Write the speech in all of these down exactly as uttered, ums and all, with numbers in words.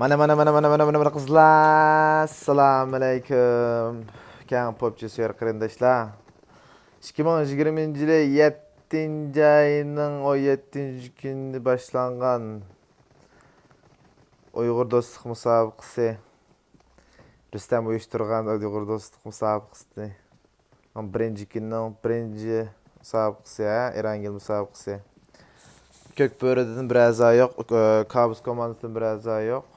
ئانا، مانا، مانا، مانا، مانا، مانا، مانا، قىزلار، ئەسسالامۇئەلەيكۇم. كەڭ پوپچى سۆيەر قېرىنداشلار. ئىككى مىڭ يىگىرمىنچى يىلى يەتتىنچى ئاينىڭ ئون يەتتىنچى كۈنى باشلانغان ئۇيغۇر دوستلۇق مۇسابىقىسى. رۇستەم ئۇيۇشتۇرغان ئۇيغۇر دوستلۇق مۇسابىقىسى. بىرىنچى كۈننىڭ بىرىنچى مۇسابىقىسى، ھە، ئېرانگىل مۇسابىقىسى. كۆك بۆرىدىن بىر ئەزا يوق، ئە، كابۇس كوماندىسىدىن بىر ئەزا يوق.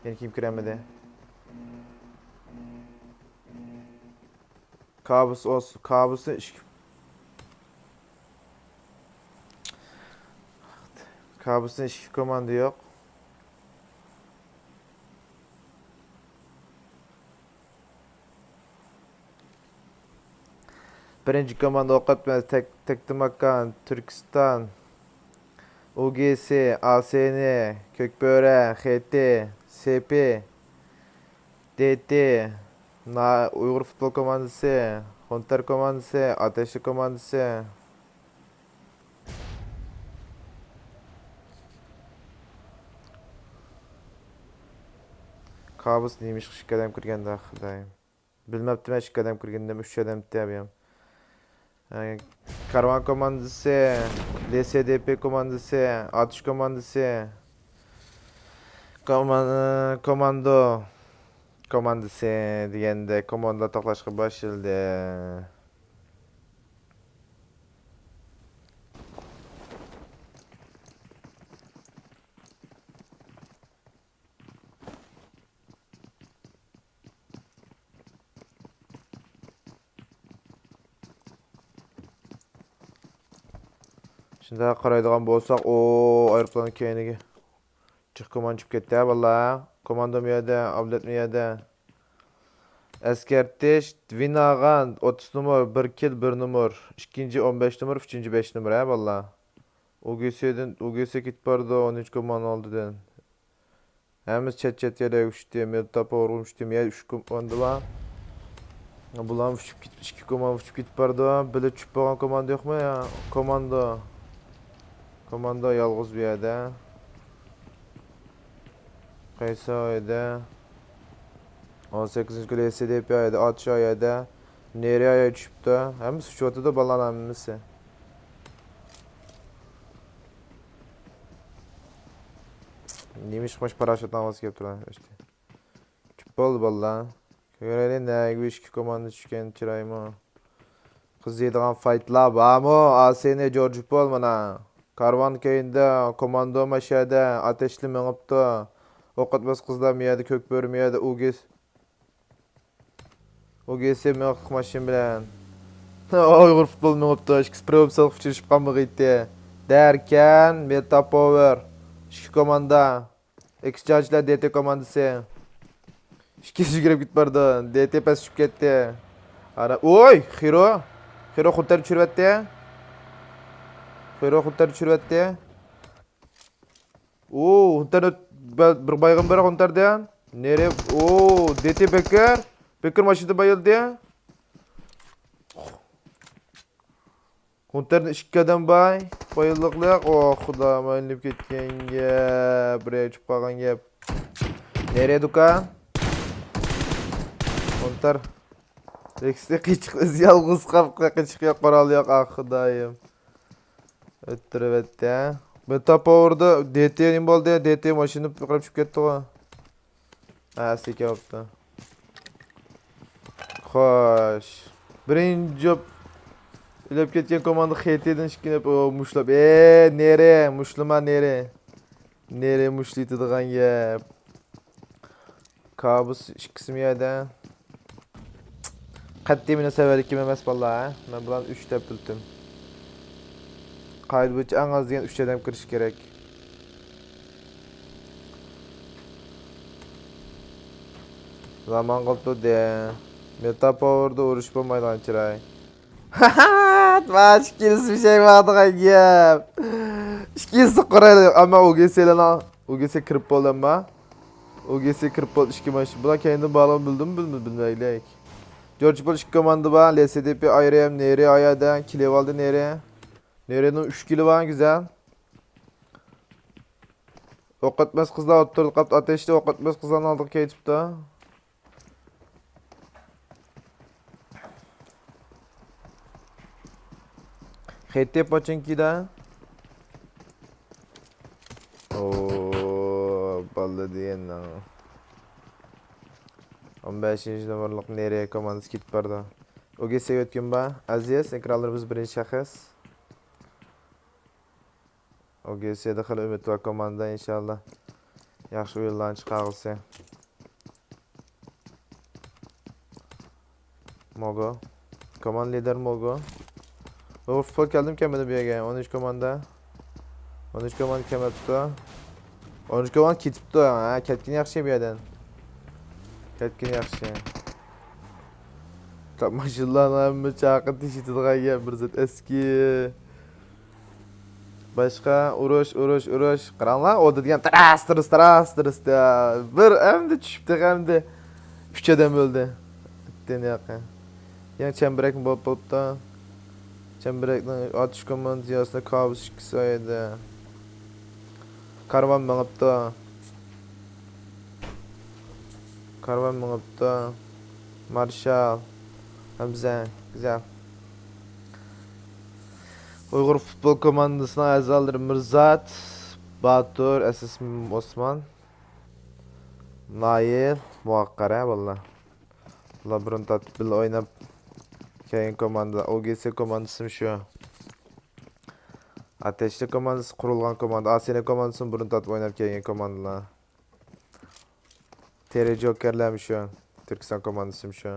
يەنە كىم كىرەلمىدى؟ كابۇس ئوس-، كابۇسنى ئىككى، كابۇسنى ئىككى كوماندا يوق. بىرىنچى كوماندا ئوقۇتمىسى تەك-، تەكتىماكان، تۈركىستان، ئۇ گې سې، ئا سې نې، كۆكبۆرە، خې تې، سې پې، دې تې، نا-، ئۇيغۇر فۇتبول كوماندىسى، خۇنتەر كوماندىسى، ئاتەشلىك كوماندىسى. كابۇس نېمىشقا ئىككى ئادەم كىرگەندە، خۇدايىم. بىلمەپتىمەن ئىككى ئادەم كىرگىنىنى، ئۈچ ئادەم دەپ. ئە، كارۋان كوماندىسى، لې سې دې پې كوماندىسى، ئاتۇش كوماندىسى، كومان-، كوماندو كوماندىسى دېگەندە، كوماندىلار توقلاشقا باشلىدى. شۇنداق قارايدىغان بولساق، ئۇ ئايروپىلان كەينىگە جىق كوماندو چۈشۈپ كەتتى، ھە، بالىلار. كوماندو مۇ يەردە، ئابلەت مۇ يەردە. ئەسكەرتىش، ۋىن ئالغان، ئوتتۇز نومۇر، بىر كىل، بىر نومۇر. ئىككىنچى، ئون بەش نومۇر، ئۈچىنچى، بەش نومۇر، ھە، بالىلار. ئۇ گې سېدىن، ئۇ گې سې كېتىپ بارىدۇ، ئون ئۈچ كوماندو ئالدىدىن. ھەممىسى چەت-چەت يەرلەرگە چۈشتى. مېلتاپا ئۇرغۇم چۈشتى. مەن ئۈچ كوماندا بار. بۇلارمۇ ئۇچۇپ كېتىپ، ئىككى كوماندا ئۇچۇپ كېتىپ بارىدۇ. بىللە چۈشۈپ بولغان كوماندا يوقمۇ يا؟ كوماندا. كوماندا يالغۇز بۇ يەردە. قايسى ئايدا؟ ئون سەككىزىنچى كۈنى ئېس دى پى ئايدا، ئاتۇش ئايدا. نېرى ئايا چۈشۈپتۇ. ھەممىسى ئۇچۇۋاتىدۇ، بالىلار ھەممىسى. نېمىشقا مۇشۇ پاراشوتنىڭ ئاۋازى كېلىپ تۇرۇۋاتىدۇ؟ چۈشۈپ بولدى، بالىلار. كۆرەيلى، نەگە ئىككى كوماندا چۈشكەن، چىرايمۇ. قىزىيدىغان فايتلار بارمۇ؟ ئاسىنى جورجپول مانا. كارۋان كەينىدە، كوماندو ماشەدە، ئاتەشلى مېڭىپتۇ. ئوقۇتماس قىزلار مىيەدە، كۆك بۆرە مىيەدە، ئۇگىس. ئۇگىسى مېڭىپ ماشىنا بىلەن. ئۇيغۇر فۇتبول مېڭىپتۇ. ئىككىسى پروبسالغا ئۇچرىشىپ قالمىغىيتتى. دەركەن، مېتاپوۋېر. ئىككى كوماندا. ئېكسچانجلار دې تې كوماندىسى. ئىككىسى يۈگۈرۈپ كېتىپ بارىدۇ. دې تې پەس چۈشۈپ كەتتى. ئارا، ئوي، خىرو. خىرو خۇنتەرنى چۈشۈرۈۋەتتى. خىرو خۇنتەرنى چۈشۈرۈۋەتتى. ئۇ، خۇنتەرنى بە-، بىر بايغىن بېرە خۇنتەردىن. نېرى، ئۇ، دې تې بېكىر. بېكىر ماشىنىدا بايىلدى. خۇنتەردىن ئىككى ئادەم باي. بايىللىقلىق. ئو، خۇدا، مايلىنىپ كەتكەن گەپ. بىرەر چۈشۈپ قالغان گەپ. نېرى دۇكان؟ خۇنتەر. رېكسى قېچىق ئۆزى يالغۇز قاپقا، قېچىق يوق، قورال يوق، ئاھ، خۇدايىم. ئۆتتۈرۈۋەتتى. بىر تاپا ئۇردى، دې تې نېمە بولدى؟ دې تې ماشىنا قىلىپ چۈشۈپ كەتتىغۇ. ھە، ئەسلى كەپتۇ. خوش. بىرىنچى جوپ ئېلىپ كەتكەن كوماندا خې تېدىن ئىككىلىنىپ، ئۇ مۇشلاپ. ئې، نېرى، مۇشلىما نېرى. نېرى مۇشلىتىدىغان گەپ. كابۇس ئىككىسىمۇ يەردە. قەتئىي مېنىڭ سەۋەنلىكىم ئەمەس، بالىلار، ھە؟ مەن بۇلارنى ئۈچ دەپ بىلدىم. قائىدە بويىچە ئەڭ ئاز دېگەن ئۈچ ئادەم كىرىشى كېرەك. زامان قىلىپ تۇردى. مېتاپوردا ئۇرۇش بولمايدىغان چىراي. ھەھەت، مانا ئىككىلىسى پۇشايمانغا گەپ. ئىككىلىسى قارايلى، ئەمما ئۇگىسىلەرنىڭ، ئۇگىسى كىرىپ بولدى ئەمما. ئۇگىسى كىرىپ بولدى ئىككى ماشىنا. بۇلار كەينىدىن بارلىقىنى بىلدىمۇ بىلمىدى، بىلمەيلىك. جورج بول ئىككى كوماندا بار، لې سې دې پې ئايرىم، نېرى ئايادا، كېلىۋالدى نېرى. نېرىنىڭ ئۈچ كىلى بار، گۈزەل. ئوق ئەتمەس قىزلار ئوتتۇرىدا قاپتۇ، ئاتەشتە ئوق ئەتمەس قىزلارنىڭ ئالدىغا كېتىپتۇ. خېتى پوچىنكىدا. ئو، باللا دېگەننىڭ. ئون بەشىنچى نومۇرلۇق نېرى كوماندىسى كېتىپ بارىدۇ. ئوگېسى ئۆتكۈن بار. ئەزىز، ئېكرانلىرىمىز بىرىنچى شەخس. ئوگېسىدا خېلى ئۈمىد بار كوماندا، ئىنشاللا. ياخشى ئويۇنلارنى چىقارغۇسى. موگو. كوماندا لىدېر موگو. ئۇ فۇتبول كەلدىمكەن مېنى بۇ يەرگە. ئون ئۈچ كوماندا. ئون ئۈچ كوماندا كەلمەپتۇ. ئون ئۈچ كوماندا كېتىپتۇ. ھە، كەتكىنى ياخشى بۇ يەردىن. كەتكىنى ياخشى. ماشىنىلارنىڭ ھەممە چاقى تېشىتىدىغان گەپ، بىر زات ئەسكى. باشقا ئۇرۇش، ئۇرۇش، ئۇرۇش. قاراڭلار، ئودا دېگەن تىراس، تىرىس، تىراس، تىرىس. بىر ئەمدى چۈشۈپ تېخى ئەمدى ئۈچ ئادەم ئۆلدى. ئىتتىن ياقى. يەنە چەمبىرەكمۇ بولۇپ بوپتۇ. چەمبىرەكنىڭ ئاتۇش كوماندىسى ئاستىدا كابۇس ئىككىسى ئىدى. كارۋان مېڭىپتۇ. كارۋان مېڭىپتۇ. مارشال. ھەمزە. گۈزەل. ئۇيغۇر فۇتبول كوماندىسىنىڭ ئەزالىرى مىرزات، باتۇر، ئەسەس ئوسمان، نايىل، مۇۋەققەر، ھە، بالىلار. بۇلار بۇرۇن تارتىپ بىللە ئويناپ كەلگەن كوماندا. ئوگېسى كوماندىسىمۇ شۇ. ئاتەشلىك كوماندىسى قۇرۇلغان كوماندا. ئاسىيانىك كوماندىسىمۇ بۇرۇن تارتىپ ئويناپ كەلگەن كوماندىلار. تېرە جوكېرلەرمۇ شۇ. تۈركىستان كوماندىسىمۇ شۇ.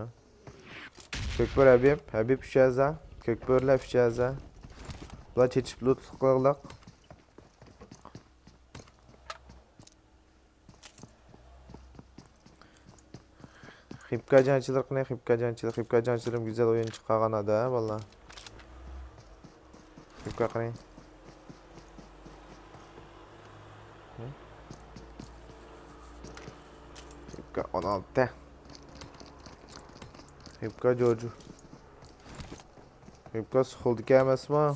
كۆكبۆرە ھەبىب، ھەبىب ئۈچ ئەزا. كۆكبۆرىلەر ئۈچ ئەزا. بۇلار چېچىپ لۇتلۇق قىلغلىق. خىپكا جەڭچىلىرى قېنى؟ خىپكا جەڭچىلىرى، خىپكا جەڭچىلىرىمۇ گۈزەل ئويۇن چىقارغان ھەدە، بالىلار. خىپكا قېنى؟ خىپكا ئون ئالتە. خىپكا جوجو. خىپكا سىخىلدىكى ئەمەسمۇ؟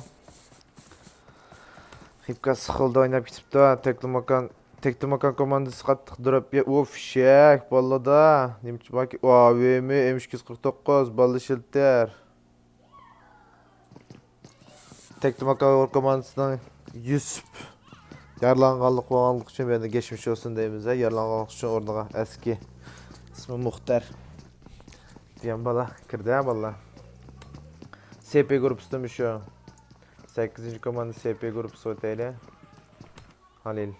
خىپكا سىخىلدا ئويناپ كېتىپتۇ. تەكلىماكان، تەكلىماكان كوماندىسى قاتتىق دروپ يە-، ئۇ فىشەك، بالىدا. نېمىچە باركى؟ ئۇ ئاۋېمى، ئېم ئىككى يۈز قىرىق توققۇز، باللا شىلتەر. تەكلىماكان كوماندىسىنىڭ يۈسۈپ يارىلانغانلىق بولغانلىقى ئۈچۈن بۇ يەردە گەشمىش بولسۇن دەيمىز، ھە، يارىلانغانلىق ئۈچۈن ئورنىغا ئەسكى. ئىسمى مۇختەر. دېگەن بالا كىردى، ھە، بالىلار. سى پى گۇرۇپپىسىدىمۇ شۇ. سەككىزىنچى كوماندا سى پى گۇرۇپپىسى ئۆتەيلى. ھالىل.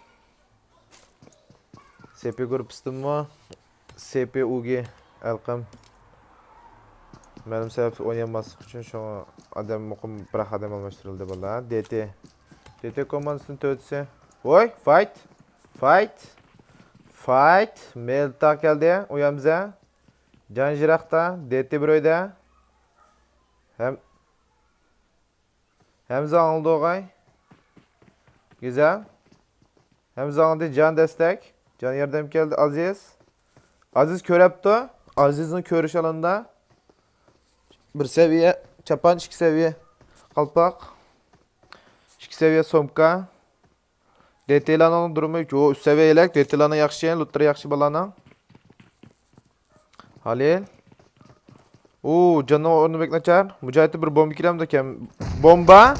سى پى گۇرۇپپىسىدىنمۇ سى پى ئۇگى ئەلقەم مەلۇم سەۋەبلىك ئوينىيالماسلىقى ئۈچۈن شۇڭا ئادەم مۇقىم بىراق ئادەم ئالماشتۇرۇلدى بالىلار. دې تې. دې تې كوماندىسىنىڭ تۆتىسى. ۋوي، فايت! فايت! فايت! مېلتا كەلدى. ئۇيامزە. جان جىراقتا. دې تې بىر ئۆيدە. ھەم ھەمزە ئاڭلىدىغاي. گۈزەل. ھەمزە ئاڭلىدى، جان دەستەك. جان ياردەم كەلدى، ئازىز. ئازىز كۆرەپتۇ. ئازىزنىڭ كۆرۈش ئالدىدا. بىر سەۋىيە چاپان، ئىككى سەۋىيە قالپاق. ئىككى سەۋىيە سومكا. دې تېلارنىڭ دۇرۇمى، يو، ئۈچ سەۋىيە يېلەك، دې تېلارنىڭ ياخشى، لۇتلىرى ياخشى بالىلارنىڭ. ھالىل. ئۇ، جاننىڭ ئورنى بەك ناچار. مۇجاھىدتىن بىر بومبا كېلەمدىكەن. بومبا.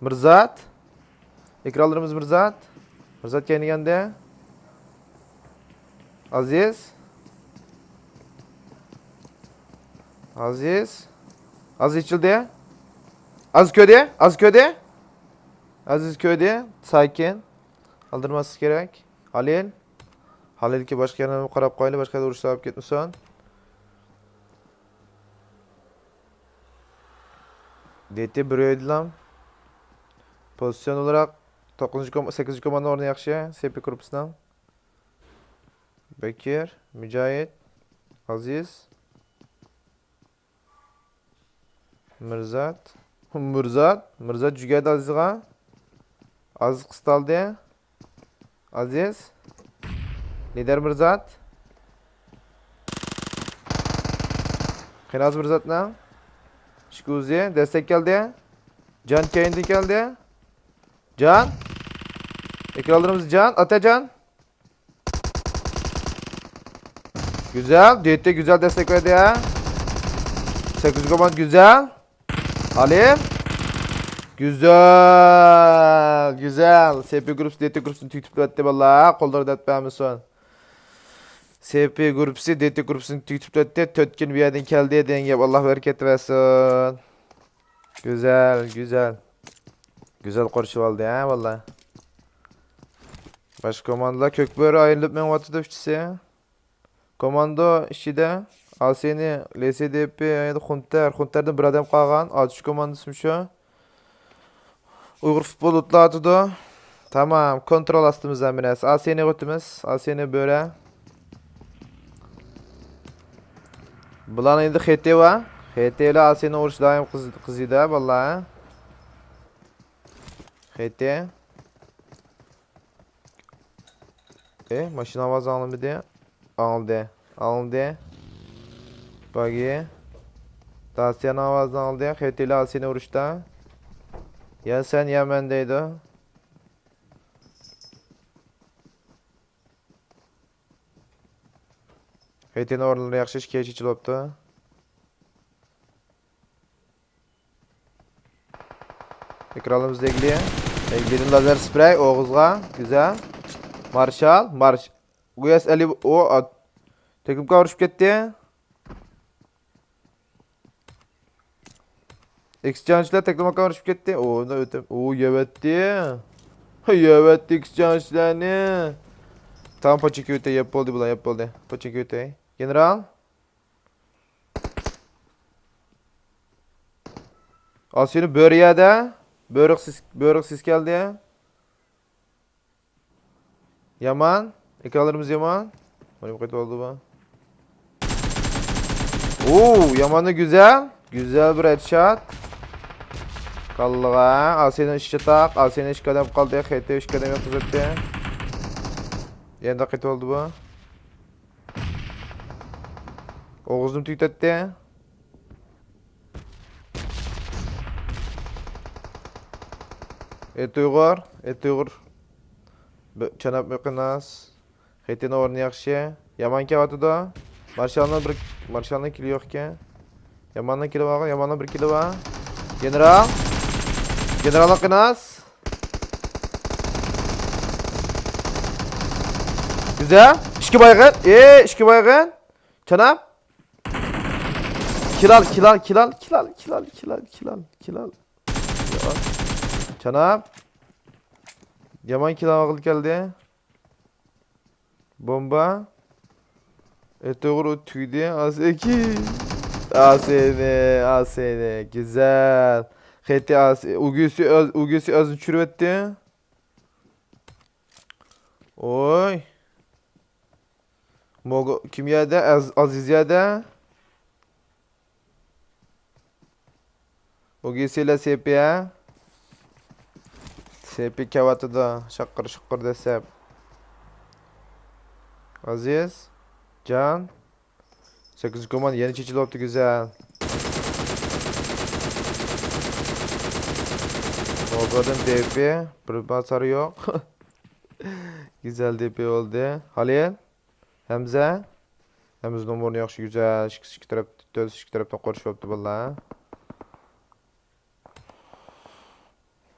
مىرزات. ئېكرانلىرىمىز مىرزات. مىرزات كەينىگەندە. ئازىز. ئازىز. ئازىز ئېچىلدى. ئازىز كۆردى. ئازىز كۆردى. ئازىز كۆردى. ساكىن. ئالدىرماسلىق كېرەك. ھالىل. ھالىلكى باشقا يەرگە قاراپ قويايلى، باشقا يەردە ئۇرۇشلار بولۇپ كەتمىسۇن. دې تې بىر ئۆيدىلا. پوزىتسىيون ئولاراق توققۇزىنچى كوم-، سەككىزىنچى كوماندا ئورنى ياخشى، سى پى گۇرۇپپىسىنىڭ. بەكىر، مۇجاھىد، ئازىز، مىرزات. مىرزات، مىرزات جۈگەردى ئازىزغا. ئازىز قىستالدى. ئازىز. لىدەر مىرزات. قېنى ئازىز مىرزاتنىڭ. ئىككى ئۇزى. دەستەك كەلدى. جان كەينىدىن كەلدى. جان. ئېكرانلىرىمىز جان. ئاتاجان. گۈزەل. دېتى گۈزەل دەستەك بەردى ھە. سەككىز كوماند گۈزەل. ئالىم. گۈزەل. گۈزەل. سېپى گۇرۇپپىسى دېتى گۇرۇپپىسىنى تۈگىتىپ ئۆتتى باللا. قوللىرى دەرد بەرمىسۇن. سېپى گۇرۇپپىسى دېتى گۇرۇپپىسىنى تۈگىتىپ ئۆتتى. تۆت كۈن بۇ يەردىن كەلدى دېگەن گەپ. ئاللا بەرىكەت بەرسۇن. گۈزەل، گۈزەل. گۈزەل قورشىۋالدى ھە باللا. باشقا كوماندىلار كۆك بۆرە ئايرىلىپ مېڭىۋاتىدۇ ئۈچىسى. كوماندو ئىچىدە ئاسىنى، لېسىدېپى، خۇنتەر، خۇنتەردىن بىر ئادەم قالغان، ئاتۇش كوماندىسىمۇ شۇ. ئۇيغۇر فۇتبول ئۇتۇلۇۋاتىدۇ. تامام، كونترول ئاستىمىزدا ھەممە نەرسە. ئاسىنى ئۆتىمىز، ئاسىنى بۆرە. بۇلارنىڭ ئەمدى خېتى بار. خېتى بىلەن ئاسىنى ئۇرۇش دائىم قىز-، قىزىيدۇ باللا. خېتى. ئى، ماشىنا ئاۋازى ئاڭلىمىدى. ئاڭلىدى. ئاڭلىدى. باگى. داسىيانىڭ ئاۋازىنى ئاڭلىدى. خېتىلى ئاسىنى ئۇرۇشتا. يا سەن، يا مەن دەيدۇ. خېتىنىڭ ئورۇنلىرى ياخشى، ئىككى ئىچ ئىچىلىۋاپتۇ. ئېكرانىمىزدا ئېگلى. ئېگلىدىن لازېر سپرەي ئوغۇزغا. گۈزەل. مارشال. مارش-، ئۇ ئېس ئەلى، ئۇ، ئات-، تېكنىكا ئۇرۇشۇپ كەتتى. ئېكسچېنجلار تېكنىكا ئۇرۇشۇپ كەتتى. ئۇ، ئۇندا ئۆتۈپ. ئۇ، يەۋەتتى. يەۋەتتى ئېكسچېنجلارنى. تام پاچىكى ئۆتەي، يەپ بولدى، بۇلار يەپ بولدى. پاچىكى ئۆتەي. گېنېرال. ئاسىينى بۆرە يەردە. بۆرە سىس-، بۆرە سىس كەلدى. يامان. ئېكرانلىرىمىز يامان. مانا قېتىپ ئالدى بۇ. ئوو، ياماندا گۈزەل. گۈزەل بىر ھېدشات. كاللىغا. ئاسىينىڭ ئىشى چاتاق. ئاسىينىڭ ئىككى ئادەم قالدى. خېتى ئۈچ ئادەم ياتقۇزۇپتۇ. يەنە قېتىپ ئالدى بۇ. ئوغۇزنى تۈگىتەتتى. ئېتى ئۇيغۇر، ئېتى ئۇيغۇر. بۆ-، چاناپ مۆقىناس. خېتىنىڭ ئورنى ياخشى. يامان كېلىۋاتىدۇ. مارشالنىڭ بىر، مارشالنىڭ كىلى يوق ئىكەن. ياماننىڭ كىلى بار، ياماننىڭ بىر كىلى بار. گېنېرال. گېنېرال مۆقىناس. گۈزەل. ئىككى بايغىن. ئى، ئىككى بايغىن. چاناپ. كىلال، كىلال، كىلال. چاناپ. يامان كىلال ئالغىلى كەلدى. بومبا. ئېتى ئۇيغۇر ئۇ تۈگدى. ئاسىكى. ئاسىنى، ئاسىنى. گۈزەل. خېتى ئاسى. ئۇگىسى ئاز، ئۇگىسى ئازنى چۈشۈرۈۋەتتى. ئوي. موگو-، كىم يەردە؟ ئەز-، ئازىز يەردە. ئۇگىسى ئىلە سېپى، ھە؟ سېپى كەۋاتىدۇ. شاققىر-شۇققۇر دەسسەپ. ئازىز. جان. سەككىز كوماند يەنە چېچىلىۋاپتۇ، گۈزەل. ئوبادىن دېپى، بىر باسار يوق. گۈزەل دېپى بولدى. خالىل، ھەمزە. ھەمزە نومۇرنى ياخشى، گۈزەل. ئىككىسى ئىككى تەرەپ، تۆت ئىككى تەرەپتىن قورشىۋاپتۇ باللا.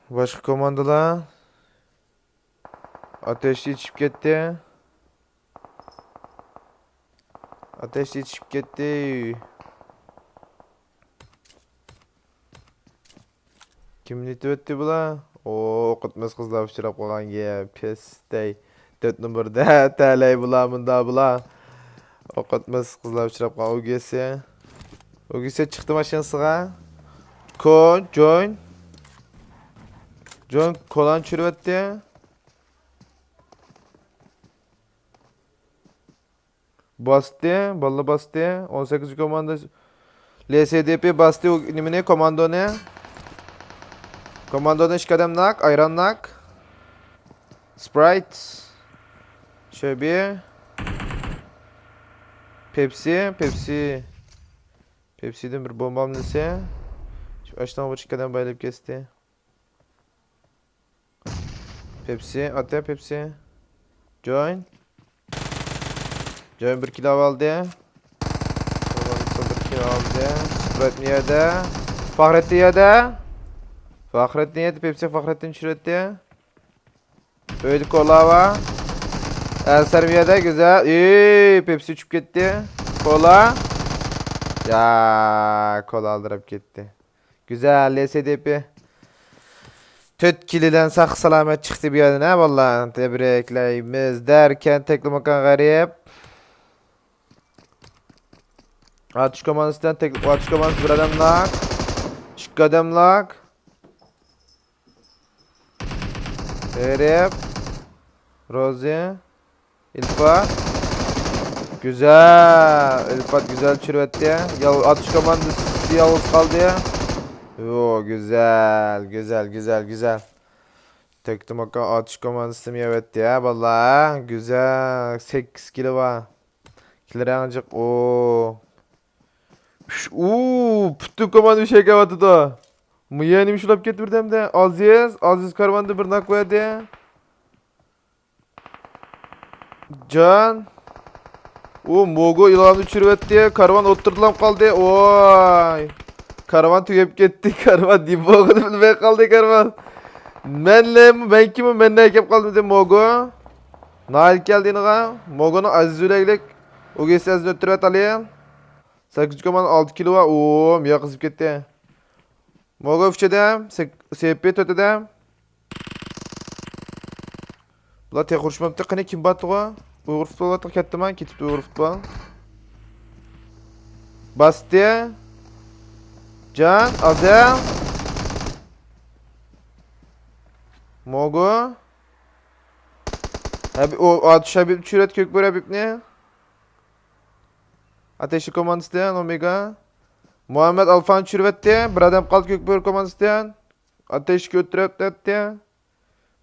باشقا كوماندىلار. ئاتەشتە يېتىشىپ كەتتى. ئاتەشتە يېتىشىپ كەتتى. كىم نېتىۋەتتى بۇلار؟ ئو، ئوقۇتمىس قىزلار ئۇچراپ قالغان گەپ. پىستەي. تۆت نومۇردا تەلەي بۇلار، مۇندا بۇلار. ئوقۇتمىس قىزلار ئۇچراپ قالغان ئۇگىسى. ئۇگىسى چىقتى ماشىنىسىغا. كون، جوين. جوين كولانى چۈشۈرۈۋەتتى. باستى، باللا باستى. ئون سەككىز كوماندا. لېسىدىپى باستى ئۇ نېمىنى، كوماندونى. كوماندونى ئىككى ئادەم ناك، ئايران ناك. سپرايت. شۆبى. پېپسى، پېپسى. پېپسىدىن بىر بومبامنى دېسە. شۇ ئاشنىڭ بىر ئىككى ئادەم بايلاپ كەستى. پېپسى، ئاتە پېپسى. جوين. جوين بىر كىلو ئالدى. بىر كىلو ئالدى. سپرايت نېيەدە؟ فاخرەتتىن يەدە. فاخرەتتىن يەدە، پېپسى فاخرەتتىن چۈشۈرەتتى. ئۆيدە كولا بار. ئەنسەر بۇ يەردە، گۈزەل. ئېي، پېپسى ئۇچۇپ كەتتى. كولا. يا، كولا ئالدىراپ كەتتى. گۈزەل، لېسېدېپى. تۆت كىلىدىن ساق سالامەت چىقتى بۇ يەردىن، ھە، باللا. تەبرىكلەيمىز. دەركەن، تەكلىماكان غەرىب. ئاتۇش كوماندىسىدىن تەكلىپ، ئاتۇش كوماندىسى بىر ئادەم ناك. ئىككى ئادەم ناك. غېرىب. روزى. ئىلفات. گۈزەل. ئىلفات گۈزەل چۈشۈرۈۋەتتى. يال-، ئاتۇش كوماندىسى يالغۇز قالدى. يو، گۈزەل، گۈزەل، گۈزەل، گۈزەل. تەكتىماكان ئاتۇش كوماندىسىمۇ يەۋەتتى، ھە، باللا، ھە؟ گۈزەل. سەككىز كىلى بار. كىللېر ئەڭ جىق. ئو. ئۈچ، ئۇ، پۈتۈن كوماندا ئۈچەيگە ئەۋاتىدۇ. مۇيەنى مۇشۇلاپ كەتتى بىردەمدە. ئازىز، ئازىز كارۋاندا بىر ناك بەردى. جان. ئۇ موگو ئىلغامنى چۈشۈرۈۋەتتى. كارۋان ئوتتۇرىدىلا قالدى. ۋاي. كارۋان تۈگەپ كەتتى. كارۋان نېمە بولغىنى بىلمەي قالدى كارۋان. مەنلەرمۇ، مەنكىمۇ، مەنلەر كەپ قالدىم دېدى موگو. ناھىل كەلدى يېنىغا. موگونىڭ ئازىز ئۆلەكلىك. ئۇ گېسى ئازىز ئۆتتۈرۈۋەت ئالىيە. سەككىزىنچى كوماندا ئالتە كىلو بار. ئوم، ياق قىزىپ كەتتى. موگوف ئۈچ ئادەم، سېك-، سېپى تۆت ئادەم. بۇلار تېخى ئۇرۇشماپتۇ. قېنى كىم بارتىغۇ؟ ئۇيغۇر فۇتبول بارتىغۇ كەتتىما؟ كېتىپتۇ ئۇيغۇر فۇتبول. باستى. جان، ئازەل. موگو. ھەبىب، ئۇ، ئاتۇش ھەبىب چۈشۈرەتتى كۆكبۆرە ھەبىبنى. ئاتەشلىك كوماندىسىدىن ئومېگا. مۇھەممەد ئالفانى چۈشۈرۈۋەتتى. بىر ئادەم قالدى كۆكبۆرە كوماندىسىدىن. ئاتەشلىك ئۆتتۈرۈپ ئەتتى.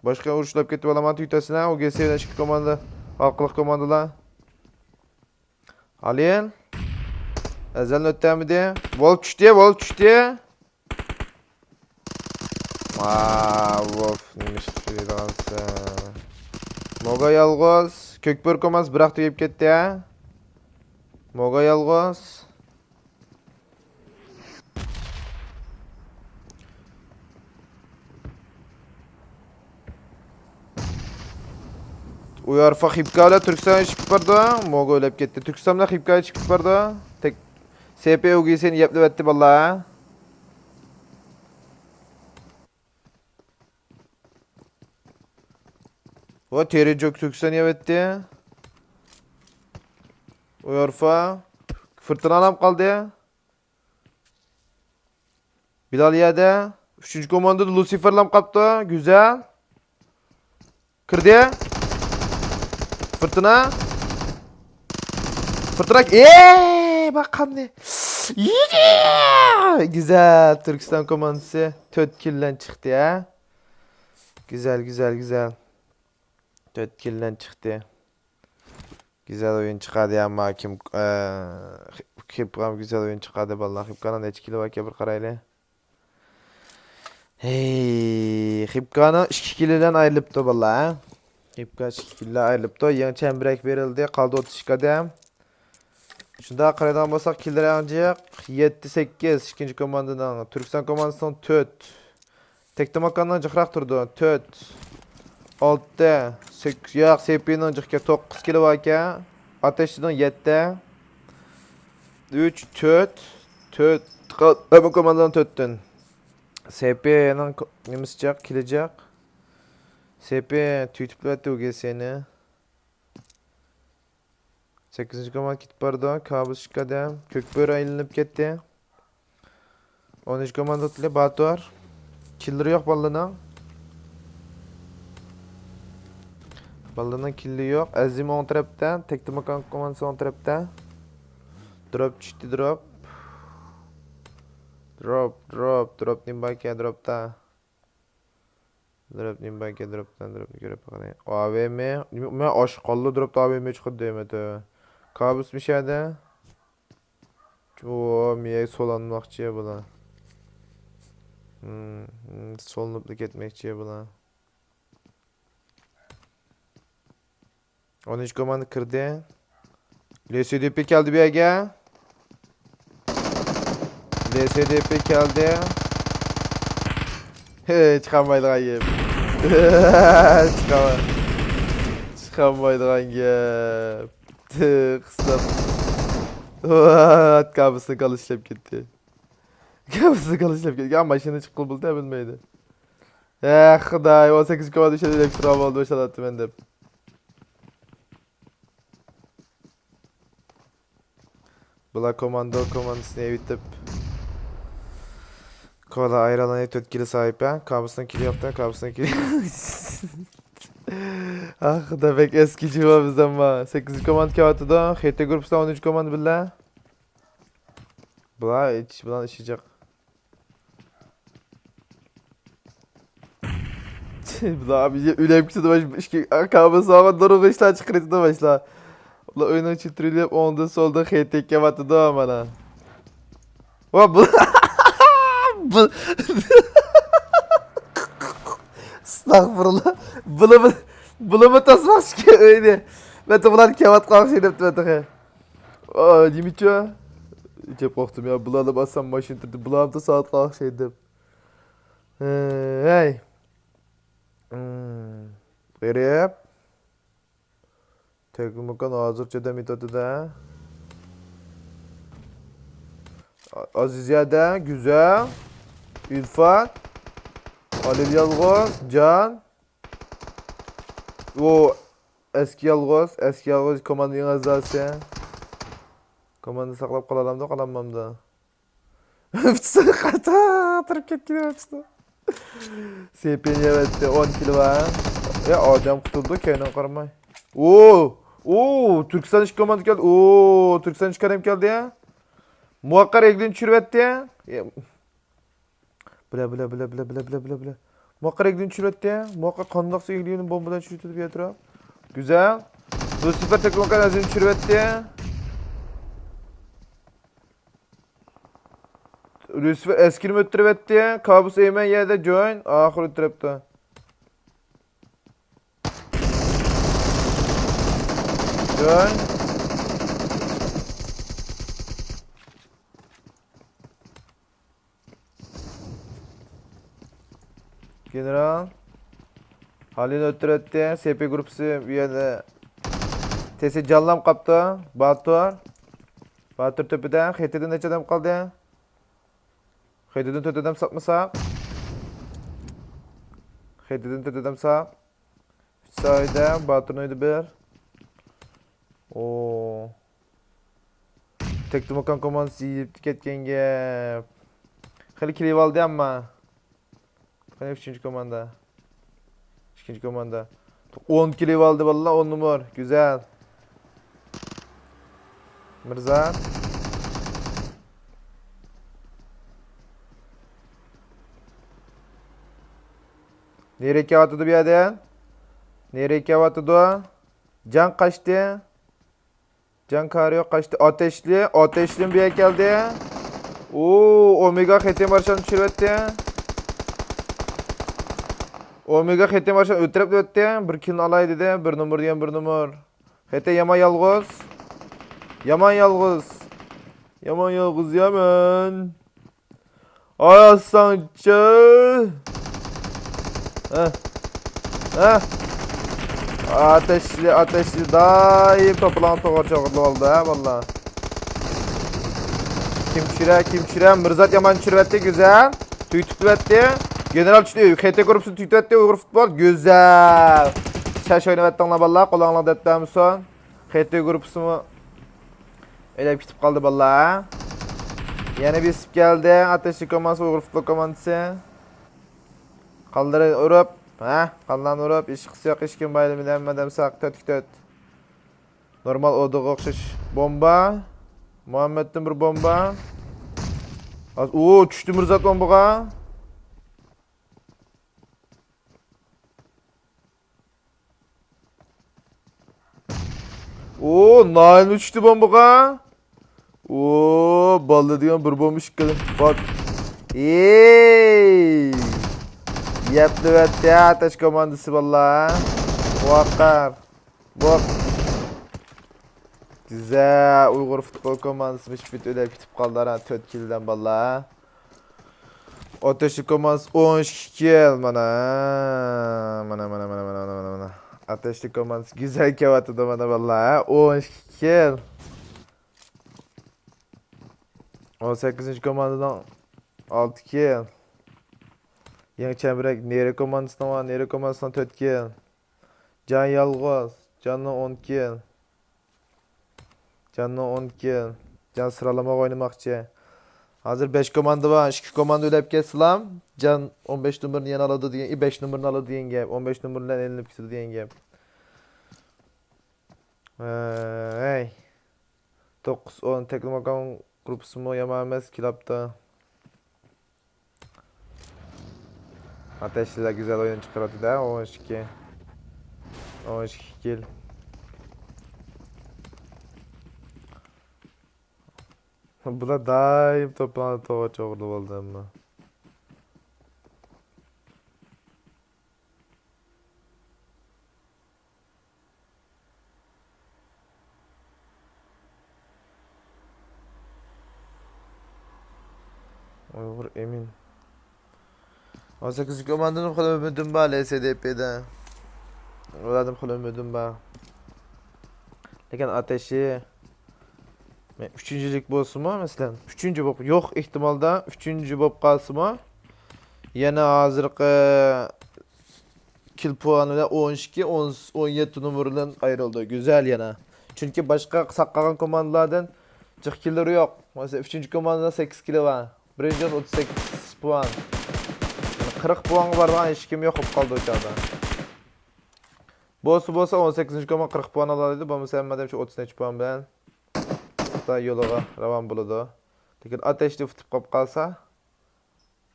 باشقا ئۇرۇشلاپ كەتتى بالا مانا تۈگىتەسىنە. ئۇ گېسى ئىككى كوماندا. ئارقىلىق كوماندىلار. ئالىيەن. ئەزەلنى ئۆتتەمىدى. ۋولف چۈشتى، ۋولف چۈشتى. ۋاۋ، نېمە ئىش قىلىدىغانسەن؟ موگا يالغۇز. كۆكبۆرە كوماندىسى بىراق تۈگەپ كەتتى، ھە؟ موگا يالغۇز. ئۇيارفا خىبكا بىلەن تۈركىستان چىقىپ بارىدۇ. موگا ئۆلۈپ كەتتى. تۈركىستان بىلەن خىبكا چىقىپ بارىدۇ. تەك-، سېپى ئۇگىسىنى يەپلىۋەتتى باللا. ۋا تېرى جوك تۈركىستان يەۋەتتى. ئۇيارفا. فىرتىنالام قالدى. بىلال يەردە. ئۈچىنچى كوماندىدا لۇسىفېرلام قاپتۇ. گۈزەل. كىردى. فىرتىنا. فىرتىنا. ئېي، باققاننى. يېدى! گۈزەل. تۈركىستان كوماندىسى تۆت كىللەن چىقتى، ھە؟ گۈزەل، گۈزەل، گۈزەل. تۆت كىللەن چىقتى. گۈزەل ئويۇن چىقاردى، ئەمما كىم، ئە، خىپكام گۈزەل ئويۇن چىقاردى، باللا. خىپكانىڭ نەچچە كىلى باركەن، بىر قارايلى. ھەي، خىپكانىڭ ئىككى كىلىدىن ئايرىلىپتۇ، باللا، ھە؟ خىپكا ئىككى كىلىدىن ئايرىلىپتۇ. يېڭى چەمبىرەك بېرىلدى، قالدى ئوتتۇز ئىككى ئادەم. شۇنداق قارايدىغان بولساق، كىللېر ئەڭ جىق، يەتتە سەككىز، ئىككىنچى كوماندىنىڭ، تۈركىستان كوماندىسىنىڭ تۆت. تەكتىماكاننىڭ جىقراق تۇرىدۇ. تۆت، ئالتە، سەككىز، ياق، سېپىنىڭ جىقكە توققۇز كىلى باركەن. ئاتەشنىڭ يەتتە، ئۈچ، تۆت، تۆت، ھەممە كوماندىنىڭ تۆتتىن. سېپىنىڭ كو-، نېمىسى جىق، كىلى جىق. سېپى تۈگىتىپ بېرىۋەتتى ئۇ گېسىنى. سەككىزىنچى كوماندا كېتىپ بارىدۇ. كابۇس ئىككى ئادەم. كۆكبۆرە ئايلىنىپ كەتتى. ئونىنچى كوماندا تىلى باتۇر. كىللىرى يوق بالىنىڭ. بالىنىڭ كىللى يوق. ئەزىم ئوڭ تەرەپتە. تەكتىماكان كوماندىسى ئوڭ تەرەپتە. دروپ چۈشتى، دروپ. دروپ، دروپ، دروپ نېمە باركەن دروپتا؟ دروپ نېمە باركەن، دروپتىن دروپنى كۆرۈپ باقايلى. ئا ۋې مې. مەن ئاشقانلا دروپتا ئا ۋې مې چىقىدۇ دەيمەن، تۆۋە. كابۇس مىشەدە. ئۇ مېيەي سولانماقچى بۇلار. ھىم، ھىم، سولىنىپلا كەتمەكچى بۇلار. ئون ئۈچ كوماندا كىردى. لسدپ كەلدى بۇ يەرگە. لسدپ كەلدى. ھېي، چىقالمايدىغان گەپ. چىقالماي-، چىقالمايدىغان گەپ. قىستاپ. ۋات، كابىسنىڭ كاللىسى ئىشلەپ كەتتى. كابىسنىڭ كاللىسى ئىشلەپ كەتتى. يا ماشىنا چىققىلى بولدى، بىلمەيدۇ. ھە، خۇداي، ئون سەككىز كوماندا ئىشلەپ تۇرغان بولدى، باشلاۋاتىمەن دەپ. بۇلار كوماندو كوماندىسىنى ئېۋىتىپ، كولا ئايرانلارنى تۆت كىلو ساھىب، ھە؟ كابىسنىڭ كىلى يوقتا، كابىسنىڭ كىلى. ئاخىرىدا بەك ئەسكى جىۋا بىز ئەمما. سەككىز كوماندا كېلىۋاتىدۇ. خېتى گۇرۇپپىسىدا ئون ئۈچ كوماندا بىللە. بۇلار ئېچىش بىلەن ئىشى جىق. بۇلار ئۆلۈپ كېتىدۇ، باشقا ئىككى كابىسى بار، نۇرغۇن ئىشلار چىقىرىۋېتىدۇ باشلار. ئۇلار ئۆينىڭ ئىچىدە تۈرۈلۈپ، ئوڭدىن سولدىن خېتى كېلىۋاتىدۇ مانا. ۋا بۇ، بۇ، ئەستەغپۇرۇللا. بۇلىمۇ، بۇلىمۇ تاسماقچىكەن ئۆينى. مەن بۇلار كېلىۋاتقان ئوخشايدۇ دەپتىمەن تېخى. ئا، نېمىچە؟ جەپ قاقتىم يا، بۇلارنى باسسام ماشىنا تۇردى، بۇلارمۇ سائەتقە ئوخشايدۇ دەپ. ھەي. غېرىب. تەكلىماكان ھازىرچە دەم ئېتىۋاتىدۇ. ئازىزىيەدە، گۈزەل، ئىلفات، خالىل يالغۇز، جان. ئۇ ئەسكى يالغۇز، ئەسكى يالغۇز كوماندىنىڭ ئەزاسى. كوماندا ساقلاپ قالالامدۇ، قالالمامدۇ؟ ئۈچ ساقاتا تۇرۇپ كەتكىنى ئۆتتى. سېپىن يەۋەتتى، ئون كىلو بار. يا، ئادەم قۇتۇلدى، كەينىڭ قارىماي. ئو! ئو! تۈركىستان ئىككى كوماندا كەلدى. ئو! تۈركىستان ئىككى ئادەم كەلدى. مۇۋەققەر ئېگلىنى چۈشۈرۈۋەتتى. يا، بىلە، بىلە، بىلە، بىلە، بىلە، بىلە، بىلە، بىلە. مۇۋەققەر ئېگلىنى چۈشۈرۈۋەتتى. مۇۋەققەر قانداقسا ئېگلىنى بومبىدىن چۈشۈرۈۋەتتى بۇ يەترا. گۈزەل. لۇسىفېر تەكلىماكان ئەزىزنى چۈشۈرۈۋەتتى. لۇسىفېر ئەسكىرىمۇ ئۆتتۈرۈۋەتتى. كابۇس ئەيمەن يەردە جوين. ئاخىر ئۆتتۈرۈپتۇ. جوين. گېنېرال. ھالىنى ئۆتتۈرۈۋەتتى. سېپى گۇرۇپپىسى بۇ يەردە. تېسى جانلام قاپتۇ. باتۇر. باتۇر تۆپىدە. خېتىدە نەچچە ئادەم قالدى؟ خېتىدىن تۆت ئادەم ساقمىساق. خېتىدىن تۆت ئادەم ساق. ئۈچ سايدە، باتۇرنىڭ ئۆيىدە بىر. ئو. تەكتىماكان كوماندىسى يېيىپ كەتكەن گەپ. خېلى كېلىۋالدى ئەمما. قېنى ئۈچىنچى كوماندا؟ ئىككىنچى كوماندا. ئون كىلو ئالدى بالىلار، ئون نومۇر. گۈزەل. مىرزا. نېرى كېلىۋاتىدۇ بۇ يەردىن؟ نېرى كېلىۋاتىدۇ؟ جان قاچتى. جان كارىيو قاچتى. ئاتەشلى، ئاتەشلى بۇ يەرگە كەلدى. ئو، ئومېگا خېتى مارشالنى چۈشۈرۈۋەتتى. ئومېگا خېتى مارشال ئۆلتۈرۈپ ئۆتتى. بىر كىلنى ئالاي دېدى. بىر نومۇر دېگەن بىر نومۇر. خېتى يامان يالغۇز. يامان يالغۇز. يامان يالغۇز يامان. ئاياساڭچى. ھە. ھە. ئاتەشلى، ئاتەشلى دائىم توپىلاڭ توغرا چوغۇرۇلۇپ ئالدى، ھە، باللا. كىم چۈشۈرە، كىم چۈشۈرە؟ مىرزات يامان چۈشۈرۈۋەتتى، گۈزەل. تۈگىتىپ بەتتى. گېنېرال چۈشتى. خېتى گۇرۇپپىسىنى تۈگىتىۋەتتى، ئۇيغۇر فۇتبول. گۈزەل. شاش ئويناۋەتتىڭلار، باللا. قولۇڭلار دەپتەمسۇن. خېتى گۇرۇپپىسىمۇ ئەيلەپ كېتىپ قالدى باللا. يەنە بېسىپ كەلدى. ئاتەشلىك كوماندىسى، ئۇيغۇر فۇتبول كوماندىسى. قانلىرى ئۇرۇپ، ھە، قانلارنى ئۇرۇپ، ھېچقىسى يوق، ھېچكىم بايلىمىدى، ھەممە ئادەم ساق، تۆتكە تۆت. نورمال ئودىغا ئوخشاش بومبا. مۇھەممەدتىن بىر بومبا. ئاز-، ئۇ چۈشتى مىرزات بومبىغا. ئۇ، نايىل چۈشتى بومبىغا. ئۇ، باللا دېگەن بىر بومبا ئىككى. بات. ئېي! يەپ نۆۋەتتە ئاتەش كوماندىسى باللا. مۇۋەققەر. بوپ. گۈزەل. ئۇيغۇر فۇتبول كوماندىسى مۇشۇ پېتى ئۆلۈپ كېتىپ قالدى، ھە، تۆت كىلدىن باللا. ئاتەشلىك كوماندىسى ئون ئىككى كىل، مانا. مانا، مانا، مانا. ئاتەشلىك كوماندىسى گۈزەل كېلىۋاتىدۇ، مانا، باللا، ھە، ئون ئىككى كىل. ئون سەككىزىنچى كوماندىنىڭ ئالتە كىل. يېڭى چەمبىرەك نېرى كوماندىسىنىڭ بار، نېرى كوماندىسىنىڭ تۆت كىل. جان يالغۇز، جاننىڭ ئون كىل. جاننىڭ ئون كىل. جان سىرالىمىغا ئوينىماقچى. ھازىر بەش كوماندا بار. ئىككى كوماندا ئۆلۈپ كەتسىلا، جان ئون بەش نومۇرنى يەنە ئالىدۇ دېگەن، ئى، بەش نومۇرنى ئالىدۇ دېگەن گەپ. ئون بەش نومۇر بىلەن ئېلىنىپ كېتىدۇ دېگەن گەپ. ھەي. توققۇز ئون تەكلىماكان گۇرۇپپىسىمۇ يامان ئەمەس، كېلىپتۇ. ئاتەشلىلەر گۈزەل ئويۇن چىقىرىۋاتىدۇ، ئون ئىككى. ئون ئىككى كىل. بۇلار دائىم توپلارنى توغرا چوغرىلىۋالدى ئەمما. ئۇيغۇر ئېمىن. ئون سەككىزىنچى كوماندىدىن خېلى ئۈمىدىم بار، لسدپدا. ئۇلاردىن خېلى ئۈمىدىم بار. لېكىن ئاتەشى مەن ئۈچىنچىلىك بولسىمۇ، مەسىلەن، ئۈچىنچى بولۇپ، يوق ئېھتىمالدا ئۈچىنچى بولۇپ قالسىمۇ، يەنە ھازىرقى كىل پۇلى بىلەن ئون ئىككى، ئون، ئون يەتتە نومۇر بىلەن ئايرىلدى. گۈزەل يەنە. چۈنكى باشقا ساقلىغان كوماندىلاردىن جىق كىللىرى يوق. مەسىلەن، ئۈچىنچى كوماندىدا سەككىز كىلى بار. بىرىنچى ئورۇن ئوتتۇز سەككىز پۇل. قىرىق پۇلغا بارىدىغان ھېچكىم يوق بولۇپ قالدى ئۇ چاغدا. بولسا، بولسا، ئون سەككىزىنچى كومان قىرىق پۇل ئالالايدۇ. بولمىسا، ھەممە ئادەم شۇ ئوتتۇز نەچچە پۇل بىلەن خىتاي يولىغا راۋان بولىدۇ. لېكىن ئاتەشتە ئۇتۇپ قاپ قالسا،